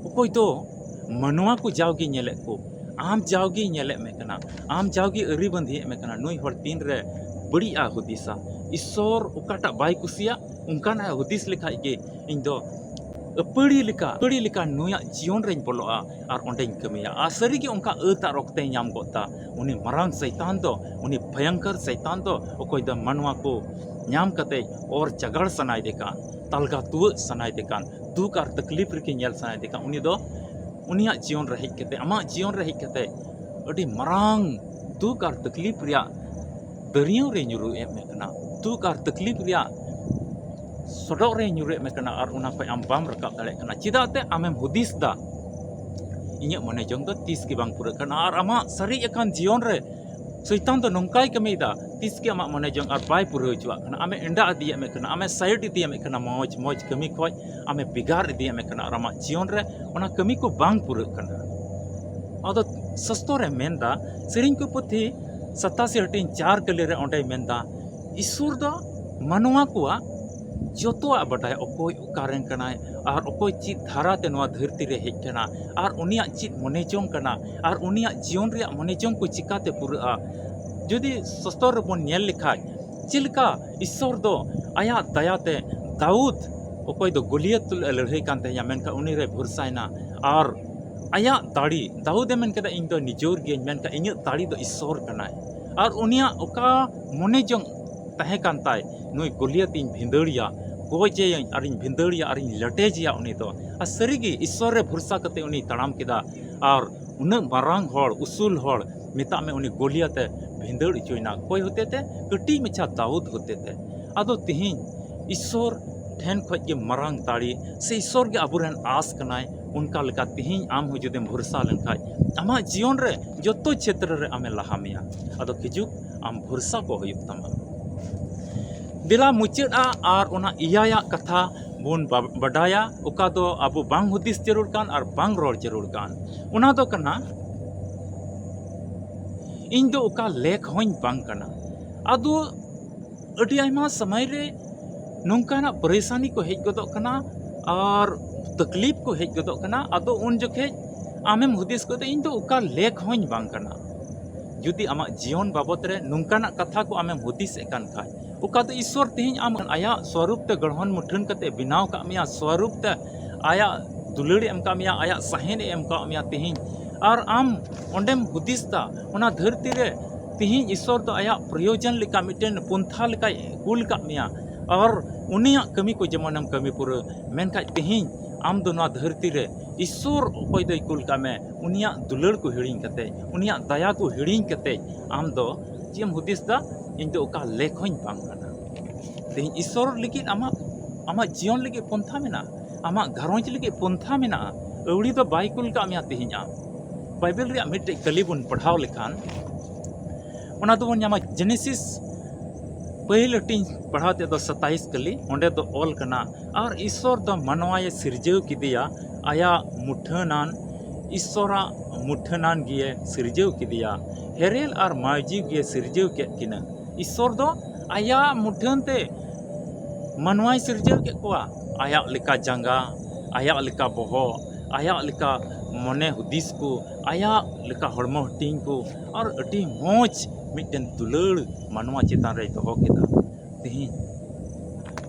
ᱚᱠᱚᱭ ᱫᱚ ᱢᱟᱱᱣᱟ ᱠᱚ ᱡᱟᱣᱜᱮ ᱧᱮᱞᱮᱫ ᱠᱚ, ᱟᱢ ᱡᱟᱣᱜᱮ ᱧᱮᱞᱮᱫ ᱢᱮ ᱠᱟᱱᱟ, ᱟᱢ ᱡᱟᱣᱜᱮ ᱟᱹᱨᱤ ᱵᱟᱸᱫᱤᱭᱮᱫ ᱢᱮ ᱠᱟᱱᱟ, ᱱᱩᱭ ᱦᱚᱲ ᱛᱤᱱᱨᱮ ᱵᱟᱹᱲᱤᱡᱼᱟ ᱦᱩᱫᱤᱥᱟ᱾ ᱤᱥᱥᱚᱨ ᱚᱠᱟᱴᱟᱜ ᱵᱟᱭ ᱠᱩᱥᱤᱭᱟᱜ, ᱚᱱᱠᱟᱱᱟᱜ ᱦᱩᱫᱤᱥ ᱞᱮᱠᱷᱟᱡ ᱜᱮ ᱤᱧ ᱫᱚ ᱟᱹᱯᱟᱹᱲᱤ ᱞᱮᱠᱟ, ᱟᱹᱯᱟᱹᱲᱤ ᱞᱮᱠᱟ ᱱᱩᱭᱟᱜ ᱡᱤᱭᱚᱱ ᱨᱮᱧ ᱵᱚᱞᱚᱜᱼᱟ ᱟᱨ ᱚᱸᱰᱮᱧ ᱠᱟᱹᱢᱤᱭᱟ᱾ ᱟᱨ ᱥᱟᱹᱨᱤᱜᱮ ᱚᱱᱠᱟ ᱟᱹᱛ ᱟᱨ ᱚᱠᱛᱮᱭ ᱧᱟᱢ ᱜᱚᱫ ᱫᱟ᱾ ᱩᱱᱤ ᱢᱟᱨᱟᱝ ᱥᱚᱭᱛᱟᱱ ᱫᱚ, ᱩᱱᱤ ᱵᱷᱚᱭᱚᱝᱠᱚᱨ ᱥᱚᱭᱛᱟᱱ ᱫᱚ, ᱚᱠᱚᱭ ᱫᱚ ᱢᱟᱱᱣᱟ ᱠᱚ ᱧᱟᱢ ᱠᱟᱛᱮ ᱚᱨ ᱪᱟᱜᱟᱲ ᱥᱟᱱᱟᱭᱮᱫᱮ ᱠᱟᱱ, ᱛᱟᱞᱜᱟ ᱛᱩᱣᱟᱹᱜ ᱥᱟᱱᱟᱭᱮᱫᱮ ᱠᱟᱱ, ᱫᱩᱠ ᱟᱨ ᱛᱟᱠᱞᱤᱯ ᱨᱮᱜᱮ ᱧᱮᱞ ᱥᱟᱱᱟᱭᱮᱫᱮ ᱠᱟᱱ, ᱩᱱᱤ ᱫᱚ ᱩᱱᱤᱭᱟᱜ ᱡᱤᱭᱚᱱ ᱨᱮ ᱦᱮᱡ ᱠᱟᱛᱮ, ᱟᱢᱟᱜ ᱡᱤᱭᱚᱱ ᱨᱮ ᱦᱮᱡ ᱠᱟᱛᱮ ᱟᱹᱰᱤ ᱢᱟᱨᱟᱝ ᱫᱩᱠ ᱟᱨ ᱛᱟᱠᱞᱤᱯ ᱨᱮᱭᱟᱜ ᱫᱟᱹᱨᱭᱟᱹᱣ ᱨᱮ ᱧᱩᱨᱩ ᱮᱫ ᱢᱮ ᱠᱟᱱᱟ, ᱫᱩᱠ ᱟᱨ ᱛᱟᱠᱞᱤᱯ ᱨᱮᱭᱟᱜ ᱥᱚᱰᱚᱜ ᱨᱮ ᱧᱩᱨᱩ ᱮᱫ ᱢᱮ ᱠᱟᱱᱟ, ᱟᱨ ᱚᱱᱟ ᱠᱷᱚᱱ ᱟᱢ ᱵᱟᱢ ᱨᱟᱠᱟᱵ ᱫᱟᱲᱮᱭᱟᱜ ᱠᱟᱱᱟ᱾ ᱪᱮᱫᱟᱜ ᱛᱮ ᱟᱢᱮᱢ ᱦᱩᱫᱤᱥ ᱫᱟ, ᱤᱧᱟᱹᱜ ᱢᱚᱱᱮ ᱡᱚᱝ ᱫᱚ ᱛᱤᱥ ᱜᱮ ᱵᱟᱝ ᱯᱩᱨᱟᱹᱜ ᱠᱟᱱᱟ, ᱟᱨ ᱟᱢᱟᱜ ᱥᱟᱨᱮᱡ ᱟᱠᱟᱱ ᱡᱤᱭᱚᱱ ᱨᱮ ᱥᱚᱭᱛᱟᱱ ᱫᱚ ᱱᱚᱝᱠᱟᱭ ᱠᱟᱹᱢᱤᱭᱮᱫᱟ, ᱛᱤᱥ ᱜᱮ ᱟᱢᱟᱜ ᱢᱚᱱᱮ ᱡᱚᱝ ᱟᱨ ᱵᱟᱭ ᱯᱩᱨᱟᱹᱣ ᱦᱚᱪᱚᱣᱟᱜ ᱠᱟᱱᱟ᱾ ᱟᱢᱮ ᱮᱸᱰᱟ ᱤᱫᱤᱭᱮᱫ ᱢᱮ ᱠᱟᱱᱟ, ᱟᱢᱮ ᱥᱟᱭᱤᱰ ᱤᱫᱤᱭᱮᱫ ᱢᱮ ᱠᱟᱱᱟ, ᱢᱚᱡᱽ ᱢᱚᱡᱽ ᱠᱟᱹᱢᱤ ᱠᱷᱚᱡ ᱟᱢᱮ ᱵᱷᱮᱜᱟᱨ ᱤᱫᱤᱭᱮᱫ ᱢᱮ ᱠᱟᱱᱟ, ᱟᱨ ᱟᱢᱟᱜ ᱡᱤᱭᱚᱱ ᱨᱮ ᱚᱱᱟ ᱠᱟᱹᱢᱤ ᱠᱚ ᱵᱟᱝ ᱯᱩᱨᱟᱹᱜ ᱠᱟᱱᱟ᱾ ᱟᱫᱚ ᱥᱟᱥᱛᱚ ᱨᱮ ᱢᱮᱱᱫᱟ, ᱥᱮᱨᱮᱧ ᱠᱚ ᱯᱩᱛᱷᱤ ᱥᱟᱛᱟᱥᱤ ᱦᱟᱹᱴᱤᱧ ᱪᱟᱨ ᱠᱟᱹᱞᱤ ᱨᱮ ᱚᱸᱰᱮᱭ ᱢᱮᱱᱫᱟ, ᱤᱥᱥᱚᱨ ᱫᱚ ᱢᱟᱱᱣᱟ ᱠᱚᱣᱟᱜ ᱡᱚᱛᱚᱣᱟᱜ ᱵᱟᱰᱟᱭᱟ, ᱚᱠᱚᱭ ᱚᱠᱟᱨᱮᱱ ᱠᱟᱱᱟᱭ, ᱟᱨ ᱚᱠᱚᱭ ᱪᱮᱫ ᱫᱷᱟᱨᱟᱛᱮ ᱱᱚᱣᱟ ᱫᱷᱟᱹᱨᱛᱤ ᱨᱮ ᱦᱮᱡ ᱠᱟᱱᱟ, ᱟᱨ ᱩᱱᱤᱭᱟᱜ ᱪᱮᱫ ᱢᱚᱱᱮ ᱡᱚᱝ ᱠᱟᱱᱟ, ᱟᱨ ᱩᱱᱤᱭᱟᱜ ᱡᱤᱭᱚᱱ ᱨᱮᱭᱟᱜ ᱢᱚᱱᱮ ᱡᱚᱝ ᱠᱚ ᱪᱤᱠᱟᱛᱮ ᱯᱩᱨᱟᱹᱜᱼᱟ᱾ ᱡᱩᱫᱤ ᱥᱟᱥᱛᱚᱨ ᱨᱮᱵᱚᱱ ᱧᱮᱞ ᱞᱮᱠᱷᱟᱡ, ᱪᱮᱫ ᱞᱮᱠᱟ ᱤᱥᱥᱚᱨ ᱫᱚ ᱟᱭᱟᱜ ᱫᱟᱭᱟᱛᱮ ᱫᱟᱣᱩᱫ, ᱚᱠᱚᱭ ᱫᱚ ᱜᱚᱞᱤᱭᱟᱛ ᱛᱩᱞᱩᱡ ᱮ ᱞᱟᱹᱲᱦᱟᱹᱭ ᱠᱟᱱ ᱛᱟᱦᱮᱸᱭᱟ, ᱢᱮᱱᱠᱷᱟᱱ ᱩᱱᱤ ᱨᱮ ᱵᱷᱚᱨᱥᱟᱭᱮᱱᱟ, ᱟᱨ ᱟᱭᱟᱜ ᱫᱟᱲᱮ, ᱫᱟᱣᱩᱫ ᱮ ᱢᱮᱱ ᱠᱮᱫᱟ, "ᱤᱧ ᱫᱚ ᱱᱤᱡᱚᱨ ᱜᱤᱭᱟᱹᱧ", ᱢᱮᱱᱠᱷᱟᱱ ᱤᱧᱟᱹᱜ ᱫᱟᱲᱮ ᱫᱚ ᱤᱥᱥᱚᱨ ᱠᱟᱱᱟᱭ᱾ ᱟᱨ ᱩᱱᱤᱭᱟᱜ ᱚᱠᱟ ᱢᱚᱱᱮ ᱡᱚᱝ ᱛᱟᱦᱮᱸ ᱠᱟᱱ ᱛᱟᱭ, ᱱᱩᱭ ᱜᱚᱞᱤᱭᱟᱛ ᱤᱧ ᱵᱷᱤᱸᱫᱟᱹᱲᱮᱭᱟ, ᱜᱚᱡᱮᱭᱟᱹᱧ ᱟᱨᱤᱧ ᱵᱷᱤᱸᱫᱟᱹᱲᱮᱭᱟ ᱟᱨᱤᱧ ᱞᱮᱴᱮᱡᱮᱭᱟ ᱩᱱᱤ ᱫᱚ᱾ ᱟᱨ ᱥᱟᱹᱨᱤᱜᱮ ᱤᱥᱥᱚᱨ ᱨᱮ ᱵᱷᱚᱨᱥᱟ ᱠᱟᱛᱮ ᱩᱱᱤ ᱛᱟᱲᱟᱢ ᱠᱮᱫᱟ, ᱟᱨ ᱩᱱᱟᱹᱜ ᱢᱟᱨᱟᱝ ᱦᱚᱲ, ᱩᱥᱩᱞ ᱦᱚᱲ, ᱢᱮᱛᱟᱜ ᱢᱮ ᱩᱱᱤ ᱜᱚᱞᱤᱭᱟᱛ ᱮ ᱵᱷᱤᱸᱫᱟᱹᱲ ᱦᱚᱪᱚᱭᱮᱱᱟ᱾ ᱚᱠᱚᱭ ᱦᱚᱛᱮᱛᱮ? ᱠᱟᱹᱴᱤᱡ ᱢᱟᱪᱷᱟ ᱫᱟᱣᱩᱫ ᱦᱚᱛᱮᱛᱮ᱾ ᱟᱫᱚ ᱛᱤᱦᱤᱧ ᱤᱥᱥᱚᱨ ᱴᱷᱮᱱ ᱠᱷᱚᱡ ᱜᱮ ᱢᱟᱨᱟᱝ ᱫᱟᱲᱮ, ᱥᱮ ᱤᱥᱥᱚᱨ ᱜᱮ ᱟᱵᱚᱨᱮᱱ ᱟᱸᱥ ᱠᱟᱱᱟᱭ᱾ ᱚᱱᱠᱟ ᱞᱮᱠᱟ ᱛᱤᱦᱤᱧ ᱟᱢ ᱦᱚᱸ ᱡᱩᱫᱤᱢ ᱵᱷᱚᱨᱥᱟ ᱞᱮᱱᱠᱷᱟᱡ, ᱟᱢᱟᱜ ᱡᱤᱭᱚᱱ ᱨᱮ ᱡᱚᱛᱚ ᱪᱷᱮᱛᱨᱚ ᱨᱮ ᱟᱢᱮ ᱞᱟᱦᱟ ᱢᱮᱭᱟ᱾ ᱟᱫᱚ ᱠᱷᱤᱡᱩᱜ, ᱟᱢ ᱵᱷᱚᱨᱥᱟ ᱠᱚ ᱦᱩᱭᱩᱜ ᱛᱟᱢᱟ᱾ ᱫᱮᱞᱟ ᱢᱩᱪᱟᱹᱫᱼᱟ ᱟᱨ ᱚᱱᱟ ᱮᱭᱟᱭᱟᱜ ᱠᱟᱛᱷᱟ ᱵᱚᱱ ᱵᱟ-, ᱵᱟᱰᱟᱭᱟ, ᱚᱠᱟ ᱫᱚ ᱟᱵᱚ ᱵᱟᱝ ᱦᱩᱫᱤᱥ ᱡᱟᱹᱨᱩᱲ ᱠᱟᱱ ᱟᱨ ᱵᱟᱝ ᱨᱚᱲ ᱡᱟᱹᱨᱩᱲ ᱠᱟᱱ᱾ ᱚᱱᱟ ᱫᱚ ᱠᱟᱱᱟ, ᱤᱧ ᱫᱚ ᱚᱠᱟ ᱞᱮᱠ ᱦᱚᱸᱧ ᱵᱟᱝ ᱠᱟᱱᱟ᱾ ᱟᱫᱚ ᱟᱹᱰᱤ ᱟᱭᱢᱟ ᱥᱚᱢᱚᱭ ᱨᱮ ᱱᱚᱝᱠᱟᱱᱟᱜ ᱯᱟᱨᱮᱥᱟᱱᱤ ᱠᱚ ᱦᱮᱡ ᱜᱚᱫᱚᱜ ᱠᱟᱱᱟ ᱟᱨ ᱛᱟᱠᱞᱤᱯ ᱠᱚ ᱦᱮᱡ ᱜᱚᱫᱚᱜ ᱠᱟᱱᱟ᱾ ᱟᱫᱚ ᱩᱱ ᱡᱚᱠᱷᱮᱡ ᱟᱢᱮᱢ ᱦᱩᱫᱤᱥ ᱜᱚᱫᱟ, "ᱤᱧ ᱫᱚ ᱚᱠᱟ ᱞᱮᱠ ᱦᱚᱸᱧ ᱵᱟᱝ ᱠᱟᱱᱟ, ᱡᱩᱫᱤ ᱟᱢᱟᱜ ᱡᱤᱭᱚᱱ ᱵᱟᱵᱚᱫ ᱨᱮ ᱱᱚᱝᱠᱟᱱᱟᱜ ᱠᱟᱛᱷᱟ ᱠᱚ ᱟᱢᱮᱢ ᱦᱩᱫᱤᱥᱮᱫ ᱠᱟᱱ ᱠᱷᱟᱡ, ᱚᱠᱟ ᱫᱚ ᱤᱥᱥᱚᱨ ᱛᱮᱦᱮᱧ ᱟᱢ ᱟᱭᱟᱜ ᱥᱣᱟᱨᱩᱯ ᱛᱮ ᱜᱚᱲᱦᱚᱱ ᱢᱩᱴᱷᱟᱹᱱ ᱠᱟᱛᱮ ᱵᱮᱱᱟᱣ ᱠᱟᱜ ᱢᱮᱭᱟ, ᱥᱣᱟᱨᱩᱯ ᱛᱮ ᱟᱭᱟᱜ ᱫᱩᱞᱟᱹᱲ ᱮ ᱮᱢ ᱠᱟᱜ ᱢᱮᱭᱟ, ᱟᱭᱟᱜ ᱥᱟᱦᱮᱸᱫ ᱮ ᱮᱢ ᱠᱟᱜ ᱢᱮᱭᱟ ᱛᱮᱦᱮᱧ, ᱟᱨ ᱟᱢ ᱚᱸᱰᱮᱢ ᱦᱩᱫᱤᱥ ᱫᱟ ᱚᱱᱟ ᱫᱷᱟᱹᱨᱛᱤ ᱨᱮ ᱛᱮᱦᱮᱧ ᱤᱥᱥᱚᱨ ᱫᱚ ᱟᱭᱟᱜ ᱯᱨᱚᱭᱳᱡᱚᱱ ᱞᱮᱠᱟ ᱢᱤᱫᱴᱮᱱ ᱯᱚᱱᱛᱷᱟ ᱞᱮᱠᱟᱭ ᱠᱩᱞ ᱠᱟᱜ ᱢᱮᱭᱟ, ᱟᱨ ᱩᱱᱤᱭᱟᱜ ᱠᱟᱹᱢᱤ ᱠᱚ ᱡᱮᱢᱚᱱᱮᱢ ᱠᱟᱹᱢᱤ ᱯᱩᱨᱟᱹᱣ, ᱢᱮᱱᱠᱷᱟᱡ ᱛᱮᱦᱮᱧ ᱟᱢ ᱫᱚ ᱱᱚᱣᱟ ᱫᱷᱟᱹᱨᱛᱤ ᱨᱮ ᱤᱥᱥᱚᱨ ᱚᱠᱚᱭ ᱫᱚᱭ ᱠᱩᱞ ᱠᱟᱜ ᱢᱮ, ᱩᱱᱤᱭᱟᱜ ᱫᱩᱞᱟᱹᱲ ᱠᱚ ᱦᱤᱲᱤᱧ ᱠᱟᱛᱮ, ᱩᱱᱤᱭᱟᱜ ᱫᱟᱭᱟ ᱠᱚ ᱦᱤᱲᱤᱧ ᱠᱟᱛᱮ ᱟᱢ ᱫᱚ ᱪᱮᱫ ᱮᱢ ᱦᱩᱫᱤᱥ ᱫᱟ? ᱤᱧ ᱫᱚ ᱚᱠᱟ ᱞᱮᱠ ᱦᱚᱸᱧ ᱵᱟᱝ ᱠᱟᱱᱟ᱾ ᱛᱮᱦᱮᱧ ᱤᱥᱥᱚᱨ ᱞᱟᱹᱜᱤᱫ ᱟᱢᱟᱜ, ᱟᱢᱟᱜ ᱡᱤᱭᱚᱱ ᱞᱟᱹᱜᱤᱫ ᱯᱚᱱᱛᱷᱟ ᱢᱮᱱᱟᱜᱼᱟ, ᱟᱢᱟᱜ ᱜᱷᱟᱨᱚᱸᱡᱽ ᱞᱟᱹᱜᱤᱫ ᱯᱚᱱᱛᱷᱟ ᱢᱮᱱᱟᱜᱼᱟ᱾ ᱟᱹᱣᱲᱤ ᱫᱚ ᱵᱟᱭ ᱠᱩᱞ ᱠᱟᱜ ᱢᱮᱭᱟ ᱛᱮᱦᱮᱧ ᱟᱢ᱾ ᱵᱟᱭᱵᱮᱞ ᱨᱮᱭᱟᱜ ᱢᱤᱫᱴᱮᱡ ᱠᱟᱹᱞᱤ ᱵᱚᱱ ᱯᱟᱲᱦᱟᱣ ᱞᱮᱠᱷᱟᱱ, ᱚᱱᱟ ᱫᱚᱵᱚᱱ ᱧᱟᱢᱟ ᱡᱮᱱᱮᱥᱤᱥ ᱯᱟᱹᱦᱤᱞ ᱦᱟᱹᱴᱤᱧ ᱯᱟᱲᱦᱟᱣ ᱛᱮᱫ ᱫᱚ ᱥᱟᱛᱟᱭᱤᱥ ᱠᱟᱹᱞᱤ, ᱚᱸᱰᱮ ᱫᱚ ᱚᱞ ᱠᱟᱱᱟ, ᱟᱨ ᱤᱥᱥᱚᱨ ᱫᱚ ᱢᱟᱱᱣᱟᱭ ᱥᱤᱨᱡᱟᱹᱣ ᱠᱮᱫᱮᱭᱟ, ᱟᱭᱟᱜ ᱢᱩᱴᱷᱟᱹᱱᱟᱱ, ᱤᱥᱥᱚᱨᱟᱜ ᱢᱩᱴᱷᱟᱹᱱᱟᱱ ᱜᱮᱭ ᱥᱤᱨᱡᱟᱹᱣ ᱠᱮᱫᱮᱭᱟ᱾ ᱦᱮᱨᱮᱞ ᱟᱨ ᱢᱟᱹᱭᱡᱩ ᱜᱮᱭ ᱥᱤᱨᱡᱟᱹᱣ ᱠᱮᱫ ᱠᱤᱱᱟ᱾ ᱤᱥᱥᱚᱨ ᱫᱚ ᱟᱭᱟᱜ ᱢᱩᱴᱷᱟᱹᱱ ᱛᱮ ᱢᱟᱱᱣᱟᱭ ᱥᱤᱨᱡᱟᱹᱣ ᱠᱮᱫ ᱠᱚᱣᱟ, ᱟᱭᱟᱜ ᱞᱮᱠᱟ ᱡᱟᱸᱜᱟ, ᱟᱭᱟᱜ ᱞᱮᱠᱟ ᱵᱚᱦᱚᱜ, ᱟᱭᱟᱜ ᱞᱮᱠᱟ ᱢᱚᱱᱮ ᱦᱩᱫᱤᱥ ᱠᱚ, ᱟᱭᱟᱜ ᱞᱮᱠᱟ ᱦᱚᱲᱢᱚ ᱦᱟᱹᱴᱤᱧ ᱠᱚ, ᱟᱨ ᱟᱹᱰᱤ ᱢᱚᱡᱽ ᱢᱤᱫᱴᱮᱱ ᱫᱩᱞᱟᱹᱲ ᱢᱟᱱᱣᱟ ᱪᱮᱛᱟᱱ ᱨᱮᱭ ᱫᱚᱦᱚ ᱠᱮᱫᱟ᱾ ᱛᱮᱦᱮᱧ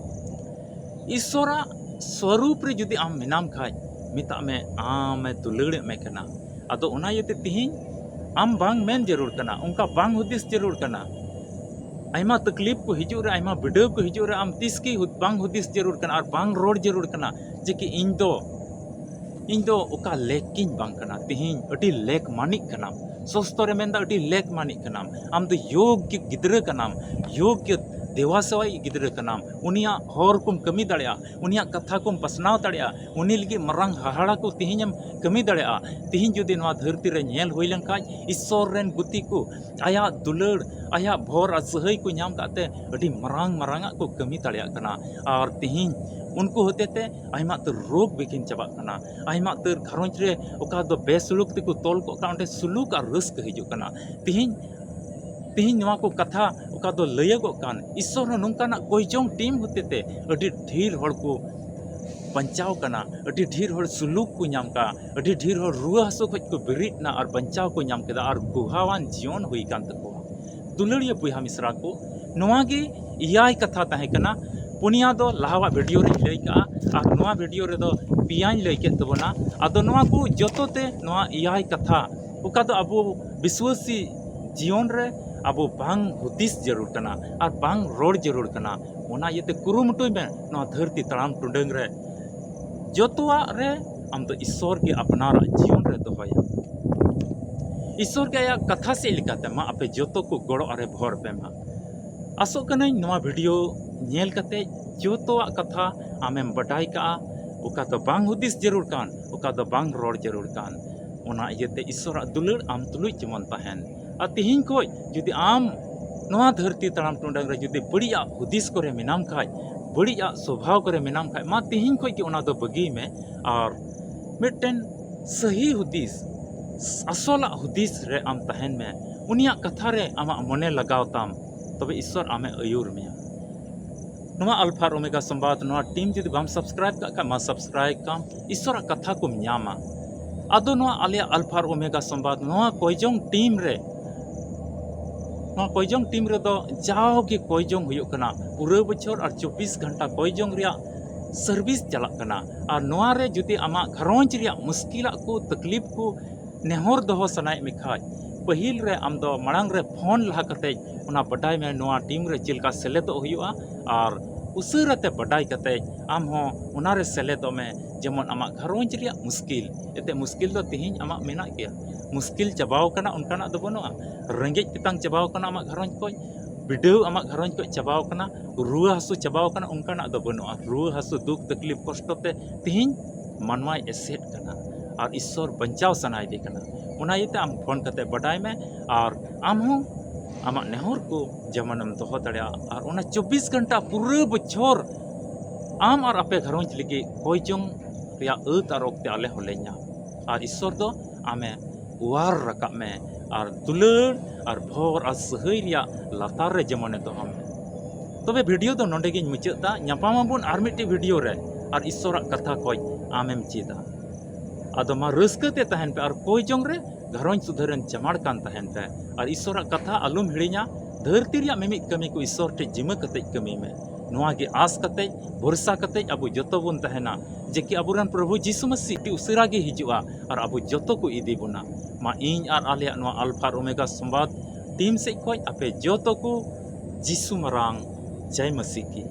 ᱤᱥᱥᱚᱨᱟᱜ ᱥᱣᱟᱨᱩᱯ ᱨᱮ ᱡᱩᱫᱤ ᱟᱢ ᱢᱮᱱᱟᱢ ᱠᱷᱟᱡ, ᱢᱮᱛᱟᱜ ᱢᱮ ᱟᱢᱮ ᱫᱩᱞᱟᱹᱲᱮᱫ ᱢᱮ ᱠᱟᱱᱟ᱾ ᱟᱫᱚ ᱚᱱᱟ ᱤᱭᱟᱹᱛᱮ ᱛᱮᱦᱮᱧ ᱟᱢ ᱵᱟᱝ ᱢᱮᱱ ᱡᱟᱹᱨᱩᱲ ᱠᱟᱱᱟ, ᱚᱱᱠᱟ ᱵᱟᱝ ᱦᱩᱫᱤᱥ ᱡᱟᱹᱨᱩᱲ ᱠᱟᱱᱟ᱾ ᱟᱭᱢᱟ ᱛᱟᱠᱞᱤᱯ ᱠᱚ ᱦᱤᱡᱩᱜ ᱨᱮ, ᱟᱭᱢᱟ ᱵᱤᱰᱟᱹᱣ ᱠᱚ ᱦᱤᱡᱩᱜ ᱨᱮ ᱟᱢ ᱛᱤᱥ ᱜᱮ ᱦᱩᱫ-, ᱵᱟᱝ ᱦᱩᱫᱤᱥ ᱡᱟᱹᱨᱩᱲ ᱠᱟᱱᱟ ᱟᱨ ᱵᱟᱝ ᱨᱚᱲ ᱡᱟᱹᱨᱩᱲ ᱠᱟᱱᱟ ᱡᱮ ᱠᱤ ᱤᱧ ᱫᱚ, ᱤᱧ ᱫᱚ ᱚᱠᱟ ᱞᱮᱠ ᱜᱤᱧ ᱵᱟᱝ ᱠᱟᱱᱟ᱾ ᱛᱮᱦᱮᱧ ᱟᱹᱰᱤ ᱞᱮᱠ ᱢᱟᱹᱱᱤᱡ ᱠᱟᱱᱟᱢ, ᱥᱚᱥᱛᱚ ᱨᱮ ᱢᱮᱱᱫᱟ ᱟᱹᱰᱤ ᱞᱮᱠ ᱢᱟᱹᱱᱤᱡ ᱠᱟᱱᱟᱢ᱾ ᱟᱢ ᱫᱚ ᱭᱳᱜᱽ ᱜᱮ ᱜᱤᱫᱽᱨᱟᱹ ᱠᱟᱱᱟᱢ, ᱭᱳᱜᱽ ᱜᱮ ᱫᱮᱣᱟ ᱥᱮᱣᱟᱭᱤᱡ ᱜᱤᱫᱽᱨᱟᱹ ᱠᱟᱱᱟᱢ᱾ ᱩᱱᱤᱭᱟᱜ ᱦᱚᱨ ᱠᱚᱢ ᱠᱟᱹᱢᱤ ᱫᱟᱲᱮᱭᱟᱜᱼᱟ, ᱩᱱᱤᱭᱟᱜ ᱠᱟᱛᱷᱟ ᱠᱚᱢ ᱯᱟᱥᱱᱟᱣ ᱫᱟᱲᱮᱭᱟᱜᱼᱟ, ᱩᱱᱤ ᱞᱟᱹᱜᱤᱫ ᱢᱟᱨᱟᱝ ᱦᱟᱦᱟᱲᱟ ᱠᱚ ᱛᱮᱦᱮᱧᱮᱢ ᱠᱟᱹᱢᱤ ᱫᱟᱲᱮᱭᱟᱜᱼᱟ᱾ ᱛᱮᱦᱮᱧ ᱡᱩᱫᱤ ᱱᱚᱣᱟ ᱫᱷᱟᱹᱨᱛᱤ ᱨᱮ ᱧᱮᱞ ᱦᱩᱭ ᱞᱮᱱᱠᱷᱟᱡ, ᱤᱥᱥᱚᱨ ᱨᱮᱱ ᱜᱩᱛᱤ ᱠᱚ ᱟᱭᱟᱜ ᱫᱩᱞᱟᱹᱲ, ᱟᱭᱟᱜ ᱵᱷᱚᱨ ᱟᱨ ᱥᱟᱹᱦᱟᱹᱭ ᱠᱚ ᱧᱟᱢ ᱠᱟᱜ ᱛᱮ ᱟᱹᱰᱤ ᱢᱟᱨᱟᱝ ᱢᱟᱨᱟᱝ ᱟᱜ ᱠᱚ ᱠᱟᱹᱢᱤ ᱫᱟᱲᱮᱭᱟᱜ ᱠᱟᱱᱟ᱾ ᱟᱨ ᱛᱮᱦᱮᱧ ᱩᱱᱠᱩ ᱦᱚᱛᱮ ᱛᱮ ᱟᱭᱢᱟ ᱩᱛᱟᱹᱨ ᱨᱳᱜᱽ ᱵᱤᱜᱷᱤᱱ ᱪᱟᱵᱟᱜ ᱠᱟᱱᱟ, ᱟᱭᱢᱟ ᱩᱛᱟᱹᱨ ᱜᱷᱟᱨᱚᱸᱡᱽ ᱨᱮ ᱚᱠᱟ ᱫᱚ ᱵᱮᱥᱩᱞᱩᱠ ᱛᱮᱠᱚ ᱛᱚᱞ ᱠᱚᱜ ᱠᱟᱱ, ᱚᱸᱰᱮ ᱥᱩᱞᱩᱠ ᱟᱨ ᱨᱟᱹᱥᱠᱟᱹ ᱦᱤᱡᱩᱜ ᱠᱟᱱᱟ᱾ ᱛᱮᱦᱮᱧ, ᱛᱮᱦᱮᱧ ᱱᱚᱣᱟ ᱠᱚ ᱠᱟᱛᱷᱟ ᱚᱠᱟ ᱫᱚ ᱞᱟᱹᱭᱟᱹᱜᱚᱜ ᱠᱟᱱ, ᱤᱥᱥᱚᱨ ᱦᱚᱸ ᱱᱚᱝᱠᱟᱱᱟᱜ ᱠᱚᱭ ᱪᱚᱝ ᱴᱤᱢ ᱦᱚᱛᱮ ᱛᱮ ᱟᱹᱰᱤ ᱰᱷᱮᱨ ᱦᱚᱲ ᱠᱚ ᱵᱟᱧᱪᱟᱣ ᱠᱟᱱᱟ, ᱟᱹᱰᱤ ᱰᱷᱮᱨ ᱦᱚᱲ ᱥᱩᱞᱩᱠ ᱠᱚ ᱧᱟᱢ ᱠᱟᱜᱼᱟ, ᱟᱹᱰᱤ ᱰᱷᱮᱨ ᱦᱚᱲ ᱨᱩᱣᱟᱹ ᱦᱟᱹᱥᱩ ᱠᱷᱚᱱ ᱠᱚ ᱵᱮᱨᱮᱫ ᱮᱱᱟ ᱟᱨ ᱵᱟᱧᱪᱟᱣ ᱠᱚ ᱧᱟᱢ ᱠᱮᱫᱟ ᱟᱨ ᱜᱩᱦᱟᱣᱟᱱ ᱡᱤᱭᱚᱱ ᱦᱩᱭ ᱠᱟᱱ ᱛᱟᱠᱚᱣᱟ᱾ ᱫᱩᱞᱟᱹᱲᱤᱭᱟᱹ ᱵᱚᱭᱦᱟ ᱢᱤᱥᱨᱟ ᱠᱚ, ᱱᱚᱣᱟ ᱜᱮ ᱮᱭᱟᱭ ᱠᱟᱛᱷᱟ ᱛᱟᱦᱮᱸ ᱠᱟᱱᱟ᱾ ᱯᱩᱱᱭᱟ ᱫᱚ ᱞᱟᱦᱟᱣᱟᱜ ᱵᱷᱤᱰᱤᱭᱳ ᱨᱮᱧ ᱞᱟᱹᱭ ᱠᱟᱜᱼᱟ ᱟᱨ ᱱᱚᱣᱟ ᱵᱷᱤᱰᱤᱭᱳ ᱨᱮᱫᱚ ᱯᱮᱭᱟᱧ ᱞᱟᱹᱭ ᱠᱮᱫ ᱛᱟᱵᱚᱱᱟ᱾ ᱟᱫᱚ ᱱᱚᱣᱟ ᱠᱚ ᱡᱚᱛᱚ ᱛᱮ ᱱᱚᱣᱟ ᱮᱭᱟᱭ ᱠᱟᱛᱷᱟ, ᱚᱠᱟ ᱫᱚ ᱟᱵᱚ ᱵᱤᱥᱣᱟᱹᱥᱤ ᱡᱤᱭᱚᱱ ᱨᱮ ᱟᱵᱚ ᱵᱟᱝ ᱦᱩᱫᱤᱥ ᱡᱟᱹᱨᱩᱲ ᱠᱟᱱᱟ ᱟᱨ ᱵᱟᱝ ᱨᱚᱲ ᱡᱟᱹᱨᱩᱲ ᱠᱟᱱᱟ᱾ ᱚᱱᱟ ᱤᱭᱟᱹᱛᱮ ᱠᱩᱨᱩᱢᱩᱴᱩᱭ ᱢᱮ ᱱᱚᱣᱟ ᱫᱷᱟᱹᱨᱛᱤ ᱛᱟᱲᱟᱢ ᱴᱩᱰᱟᱹᱝ ᱨᱮ ᱡᱚᱛᱚᱣᱟᱜ ᱨᱮ ᱟᱢ ᱫᱚ ᱤᱥᱥᱚᱨ ᱜᱮ ᱟᱯᱱᱟᱨᱟᱜ ᱡᱤᱭᱚᱱ ᱨᱮ ᱫᱚᱦᱚᱭᱟ᱾ ᱤᱥᱥᱚᱨ ᱜᱮ ᱟᱭᱟᱜ ᱠᱟᱛᱷᱟ ᱥᱮᱫ ᱞᱮᱠᱟᱛᱮ ᱢᱟ ᱟᱯᱮ ᱡᱚᱛᱚ ᱠᱚ ᱜᱚᱲᱚ ᱟᱨᱮ ᱵᱷᱚᱨ ᱯᱮ ᱢᱟ᱾ ᱟᱥᱚᱜ ᱠᱟᱹᱱᱟᱹᱧ ᱱᱚᱣᱟ ᱵᱷᱤᱰᱤᱭᱳ ᱧᱮᱞ ᱠᱟᱛᱮ ᱡᱚᱛᱚᱣᱟᱜ ᱠᱟᱛᱷᱟ ᱟᱢᱮᱢ ᱵᱟᱰᱟᱭ ᱠᱟᱜᱼᱟ, ᱚᱠᱟ ᱫᱚ ᱵᱟᱝ ᱦᱩᱫᱤᱥ ᱡᱟᱹᱨᱩᱲ ᱠᱟᱱ, ᱚᱠᱟ ᱫᱚ ᱵᱟᱝ ᱨᱚᱲ ᱡᱟᱹᱨᱩᱲ ᱠᱟᱱ᱾ ᱚᱱᱟ ᱤᱭᱟᱹᱛᱮ ᱤᱥᱥᱚᱨᱟᱜ ᱫᱩᱞᱟᱹᱲ ᱟᱢ ᱛᱩᱞᱩᱡ ᱡᱮᱢᱚᱱ ᱛᱟᱦᱮᱱ᱾ ᱟᱨ ᱛᱤᱦᱤᱧ ᱠᱷᱚᱡ ᱡᱩᱫᱤ ᱟᱢ ᱱᱚᱣᱟ ᱫᱷᱟᱹᱨᱛᱤ ᱛᱟᱲᱟᱢ ᱴᱩᱰᱟᱹᱝ ᱨᱮ ᱡᱩᱫᱤ ᱵᱟᱹᱲᱤᱡᱟᱜ ᱦᱩᱫᱤᱥ ᱠᱚᱨᱮ ᱢᱮᱱᱟᱢ ᱠᱷᱟᱡ, ᱵᱟᱹᱲᱤᱡᱟᱜ ᱥᱚᱵᱷᱟᱣ ᱠᱚᱨᱮ ᱢᱮᱱᱟᱢ ᱠᱷᱟᱡ, ᱢᱟ ᱛᱤᱦᱤᱧ ᱠᱷᱚᱡ ᱜᱮ ᱚᱱᱟ ᱫᱚ ᱵᱟᱹᱜᱤᱭ ᱢᱮ ᱟᱨ ᱢᱤᱫᱴᱮᱱ ᱥᱟᱹᱦᱤ ᱦᱩᱫᱤᱥ, ᱟᱥᱚᱞᱟᱜ ᱦᱩᱫᱤᱥ ᱨᱮ ᱟᱢ ᱛᱟᱦᱮᱱ ᱢᱮ᱾ ᱩᱱᱤᱭᱟᱜ ᱠᱟᱛᱷᱟ ᱨᱮ ᱟᱢᱟᱜ ᱢᱚᱱᱮ ᱞᱟᱜᱟᱣ ᱛᱟᱢ, ᱛᱚᱵᱮ ᱤᱥᱥᱚᱨ ᱟᱢᱮ ᱟᱹᱭᱩᱨ ᱢᱮᱭᱟ᱾ ᱱᱚᱣᱟ ᱟᱞᱯᱷᱟ ᱟᱨ ᱳᱢᱮᱜᱟ ᱥᱚᱢᱵᱟᱫ, ᱱᱚᱣᱟ ᱴᱤᱢ ᱡᱩᱫᱤ ᱵᱟᱢ ᱥᱟᱵᱥᱠᱨᱟᱭᱤᱵ ᱠᱟᱜ ᱠᱷᱟᱡ, ᱢᱟ ᱥᱟᱵᱥᱠᱨᱟᱭᱤᱵ ᱠᱟᱢ, ᱤᱥᱥᱚᱨᱟᱜ ᱠᱟᱛᱷᱟ ᱠᱚᱢ ᱧᱟᱢᱟ᱾ ᱟᱫᱚ ᱱᱚᱣᱟ ᱟᱞᱮᱭᱟᱜ ᱟᱞᱯᱷᱟ ᱟᱨ ᱳᱢᱮᱜᱟ ᱥᱚᱢᱵᱟᱫ, ᱱᱚᱣᱟ ᱠᱚᱭᱡᱚᱝ ᱴᱤᱢ ᱨᱮ, ᱱᱚᱣᱟ ᱠᱚᱭᱡᱚᱝ ᱴᱤᱢ ᱨᱮᱫᱚ ᱡᱟᱣᱜᱮ ᱠᱚᱭᱡᱚᱝ ᱦᱩᱭᱩᱜ ᱠᱟᱱᱟ, ᱯᱩᱨᱟᱹ ᱵᱚᱪᱷᱚᱨ ᱟᱨ ᱪᱚᱵᱵᱤᱥ ᱜᱷᱚᱱᱴᱟ ᱠᱚᱭᱡᱚᱝ ᱨᱮᱭᱟᱜ ᱥᱟᱨᱵᱷᱤᱥ ᱪᱟᱞᱟᱜ ᱠᱟᱱᱟ᱾ ᱟᱨ ᱱᱚᱣᱟ ᱨᱮ ᱡᱩᱫᱤ ᱟᱢᱟᱜ ᱜᱷᱟᱨᱚᱸᱡᱽ ᱨᱮᱭᱟᱜ ᱢᱩᱥᱠᱤᱞᱟᱜ ᱠᱚ, ᱛᱟᱠᱞᱤᱯ ᱠᱚ, ᱱᱮᱦᱚᱨ ᱫᱚᱦᱚ ᱥᱟᱱᱟᱭᱮᱫ ᱢᱮ ᱠᱷᱟᱡ, ᱯᱟᱹᱦᱤᱞ ᱨᱮ ᱟᱢ ᱫᱚ ᱢᱟᱲᱟᱝ ᱨᱮ ᱯᱷᱳᱱ ᱞᱟᱦᱟ ᱠᱟᱛᱮ ᱚᱱᱟ ᱵᱟᱰᱟᱭ ᱢᱮ, ᱱᱚᱣᱟ ᱴᱤᱢ ᱨᱮ ᱪᱮᱫ ᱞᱮᱠᱟ ᱥᱮᱞᱮᱫᱚᱜ ᱦᱩᱭᱩᱜᱼᱟ᱾ ᱟᱨ ᱩᱥᱟᱹᱨᱟ ᱛᱮ ᱵᱟᱰᱟᱭ ᱠᱟᱛᱮ ᱟᱢ ᱦᱚᱸ ᱚᱱᱟ ᱨᱮ ᱥᱮᱞᱮᱫᱚᱜ ᱢᱮ, ᱡᱮᱢᱚᱱ ᱟᱢᱟᱜ ᱜᱷᱟᱨᱚᱸᱡᱽ ᱨᱮᱭᱟᱜ ᱢᱩᱥᱠᱤᱞ, ᱮᱱᱛᱮᱫ ᱢᱩᱥᱠᱤᱞ ᱫᱚ ᱛᱤᱦᱤᱧ ᱟᱢᱟᱜ ᱢᱮᱱᱟᱜ ᱜᱮᱭᱟ, ᱢᱩᱥᱠᱤᱞ ᱪᱟᱵᱟᱣ ᱠᱟᱱᱟ ᱚᱱᱠᱟᱱᱟᱜ ᱫᱚ ᱵᱟᱹᱱᱩᱜᱼᱟ᱾ ᱨᱮᱸᱜᱮᱡ ᱛᱮᱛᱟᱝ ᱪᱟᱵᱟᱣ ᱠᱟᱱᱟ ᱟᱢᱟᱜ ᱜᱷᱟᱨᱚᱸᱡᱽ ᱠᱷᱚᱡ, ᱵᱤᱰᱟᱹᱣ ᱟᱢᱟᱜ ᱜᱷᱟᱨᱚᱸᱡᱽ ᱠᱷᱚᱡ ᱪᱟᱵᱟᱣ ᱠᱟᱱᱟ, ᱨᱩᱣᱟᱹ ᱦᱟᱹᱥᱩ ᱪᱟᱵᱟᱣ ᱠᱟᱱᱟ ᱚᱱᱠᱟᱱᱟᱜ ᱫᱚ ᱵᱟᱹᱱᱩᱜᱼᱟ᱾ ᱨᱩᱣᱟᱹ ᱦᱟᱹᱥᱩ, ᱫᱩᱠ ᱛᱟᱠᱞᱤᱯ, ᱠᱚᱥᱴᱚ ᱛᱮ ᱛᱤᱦᱤᱧ ᱢᱟᱱᱣᱟᱭ ᱮᱥᱮᱫ ᱠᱟᱱᱟ ᱟᱨ ᱤᱥᱥᱚᱨ ᱵᱟᱧᱪᱟᱣ ᱥᱟᱱᱟᱭᱮᱫᱮ ᱠᱟᱱᱟ᱾ ᱚᱱᱟ ᱤᱭᱟᱹᱛᱮ ᱟᱢ ᱯᱷᱳᱱ ᱠᱟᱛᱮ ᱵᱟᱰᱟᱭ ᱢᱮ ᱟᱨ ᱟᱢ ᱦᱚᱸ ᱟᱢᱟᱜ ᱱᱮᱦᱚᱨ ᱠᱚ ᱡᱮᱢᱚᱱᱮᱢ ᱫᱚᱦᱚ ᱫᱟᱲᱮᱭᱟᱜᱼᱟ᱾ ᱟᱨ ᱚᱱᱟ ᱪᱚᱵᱵᱤᱥ ᱜᱷᱚᱱᱴᱟ ᱯᱩᱨᱟᱹ ᱵᱚᱪᱷᱚᱨ ᱟᱢ ᱟᱨ ᱟᱯᱮ ᱜᱷᱟᱨᱚᱸᱡᱽ ᱞᱟᱹᱜᱤᱫ ᱠᱚᱭ ᱡᱚᱝ ᱨᱮᱭᱟᱜ ᱟᱹᱛ ᱟᱨ ᱚᱠᱛᱮ ᱟᱞᱮ ᱦᱚᱸᱞᱮ ᱧᱟᱢ᱾ ᱟᱨ ᱤᱥᱥᱚᱨ ᱫᱚ ᱟᱢᱮ ᱚᱣᱟᱨ ᱨᱟᱠᱟᱵ ᱢᱮ ᱟᱨ ᱫᱩᱞᱟᱹᱲ ᱟᱨ ᱵᱷᱚᱨ ᱟᱨ ᱥᱟᱹᱦᱟᱹᱭ ᱨᱮᱭᱟᱜ ᱞᱟᱛᱟᱨ ᱨᱮ ᱡᱮᱢᱚᱱᱮ ᱫᱚᱦᱚ ᱢᱮ᱾ ᱛᱚᱵᱮ ᱵᱷᱤᱰᱤᱭᱳ ᱫᱚ ᱱᱚᱰᱮ ᱜᱤᱧ ᱢᱩᱪᱟᱹᱫ ᱫᱟ᱾ ᱧᱟᱯᱟᱢ ᱟᱵᱚᱱ ᱟᱨ ᱢᱤᱫᱴᱮᱡ ᱵᱷᱤᱰᱤᱭᱳ ᱨᱮ᱾ ᱟᱨ ᱤᱥᱥᱚᱨᱟᱜ ᱠᱟᱛᱷᱟ ᱠᱷᱚᱡ ᱟᱢᱮᱢ ᱪᱮᱫᱟ᱾ ᱟᱫᱚ ᱢᱟ ᱨᱟᱹᱥᱠᱟᱹ ᱛᱮ ᱛᱟᱦᱮᱱ ᱯᱮ ᱟᱨ ᱠᱚᱭ ᱡᱚᱝ ᱨᱮ ᱜᱷᱟᱨᱚᱸᱡᱽ ᱥᱩᱫᱷᱟᱹᱨᱮᱢ ᱪᱟᱢᱟᱲ ᱠᱟᱱ ᱛᱟᱦᱮᱱ ᱯᱮ᱾ ᱟᱨ ᱤᱥᱥᱚᱨᱟᱜ ᱠᱟᱛᱷᱟ ᱟᱞᱚᱢ ᱦᱤᱲᱤᱧᱟ, ᱫᱷᱟᱹᱨᱛᱤ ᱨᱮᱭᱟᱜ ᱢᱤᱢᱤᱫ ᱠᱟᱹᱢᱤ ᱠᱚ ᱤᱥᱥᱚᱨ ᱴᱷᱮᱡ ᱡᱤᱢᱟᱹ ᱠᱟᱛᱮᱡ ᱠᱟᱹᱢᱤ ᱢᱮ᱾ ᱱᱚᱣᱟ ᱜᱮ ᱟᱸᱥ ᱠᱟᱛᱮᱡ, ᱵᱷᱚᱨᱥᱟ ᱠᱟᱛᱮᱡ ᱟᱵᱚ ᱡᱚᱛᱚ ᱵᱚᱱ ᱛᱟᱦᱮᱱᱟ ᱡᱮ ᱠᱤ ᱟᱵᱚᱨᱮᱱ ᱯᱨᱚᱵᱷᱩ ᱡᱤᱥᱩ ᱢᱟᱹᱥᱤ ᱟᱹᱰᱤ ᱩᱥᱟᱹᱨᱟ ᱜᱮ ᱦᱤᱡᱩᱜᱼᱟ ᱟᱨ ᱟᱵᱚ ᱡᱚᱛᱚ ᱠᱚ ᱤᱫᱤ ᱵᱚᱱᱟ᱾ ᱢᱟ ᱤᱧ ᱟᱨ ᱟᱞᱮᱭᱟᱜ ᱱᱚᱣᱟ ᱟᱞᱯᱷᱟ ᱟᱨ ᱳᱢᱮᱜᱟ ᱥᱚᱢᱵᱟᱫ ᱴᱤᱢ ᱥᱮᱡ ᱠᱷᱚᱡ ᱟᱯᱮ ᱡᱚᱛᱚ ᱠᱚ ᱡᱤᱥᱩ ᱢᱟᱨᱟᱝ ᱡᱟᱭ ᱢᱟᱹᱥᱤ ᱠᱤ᱾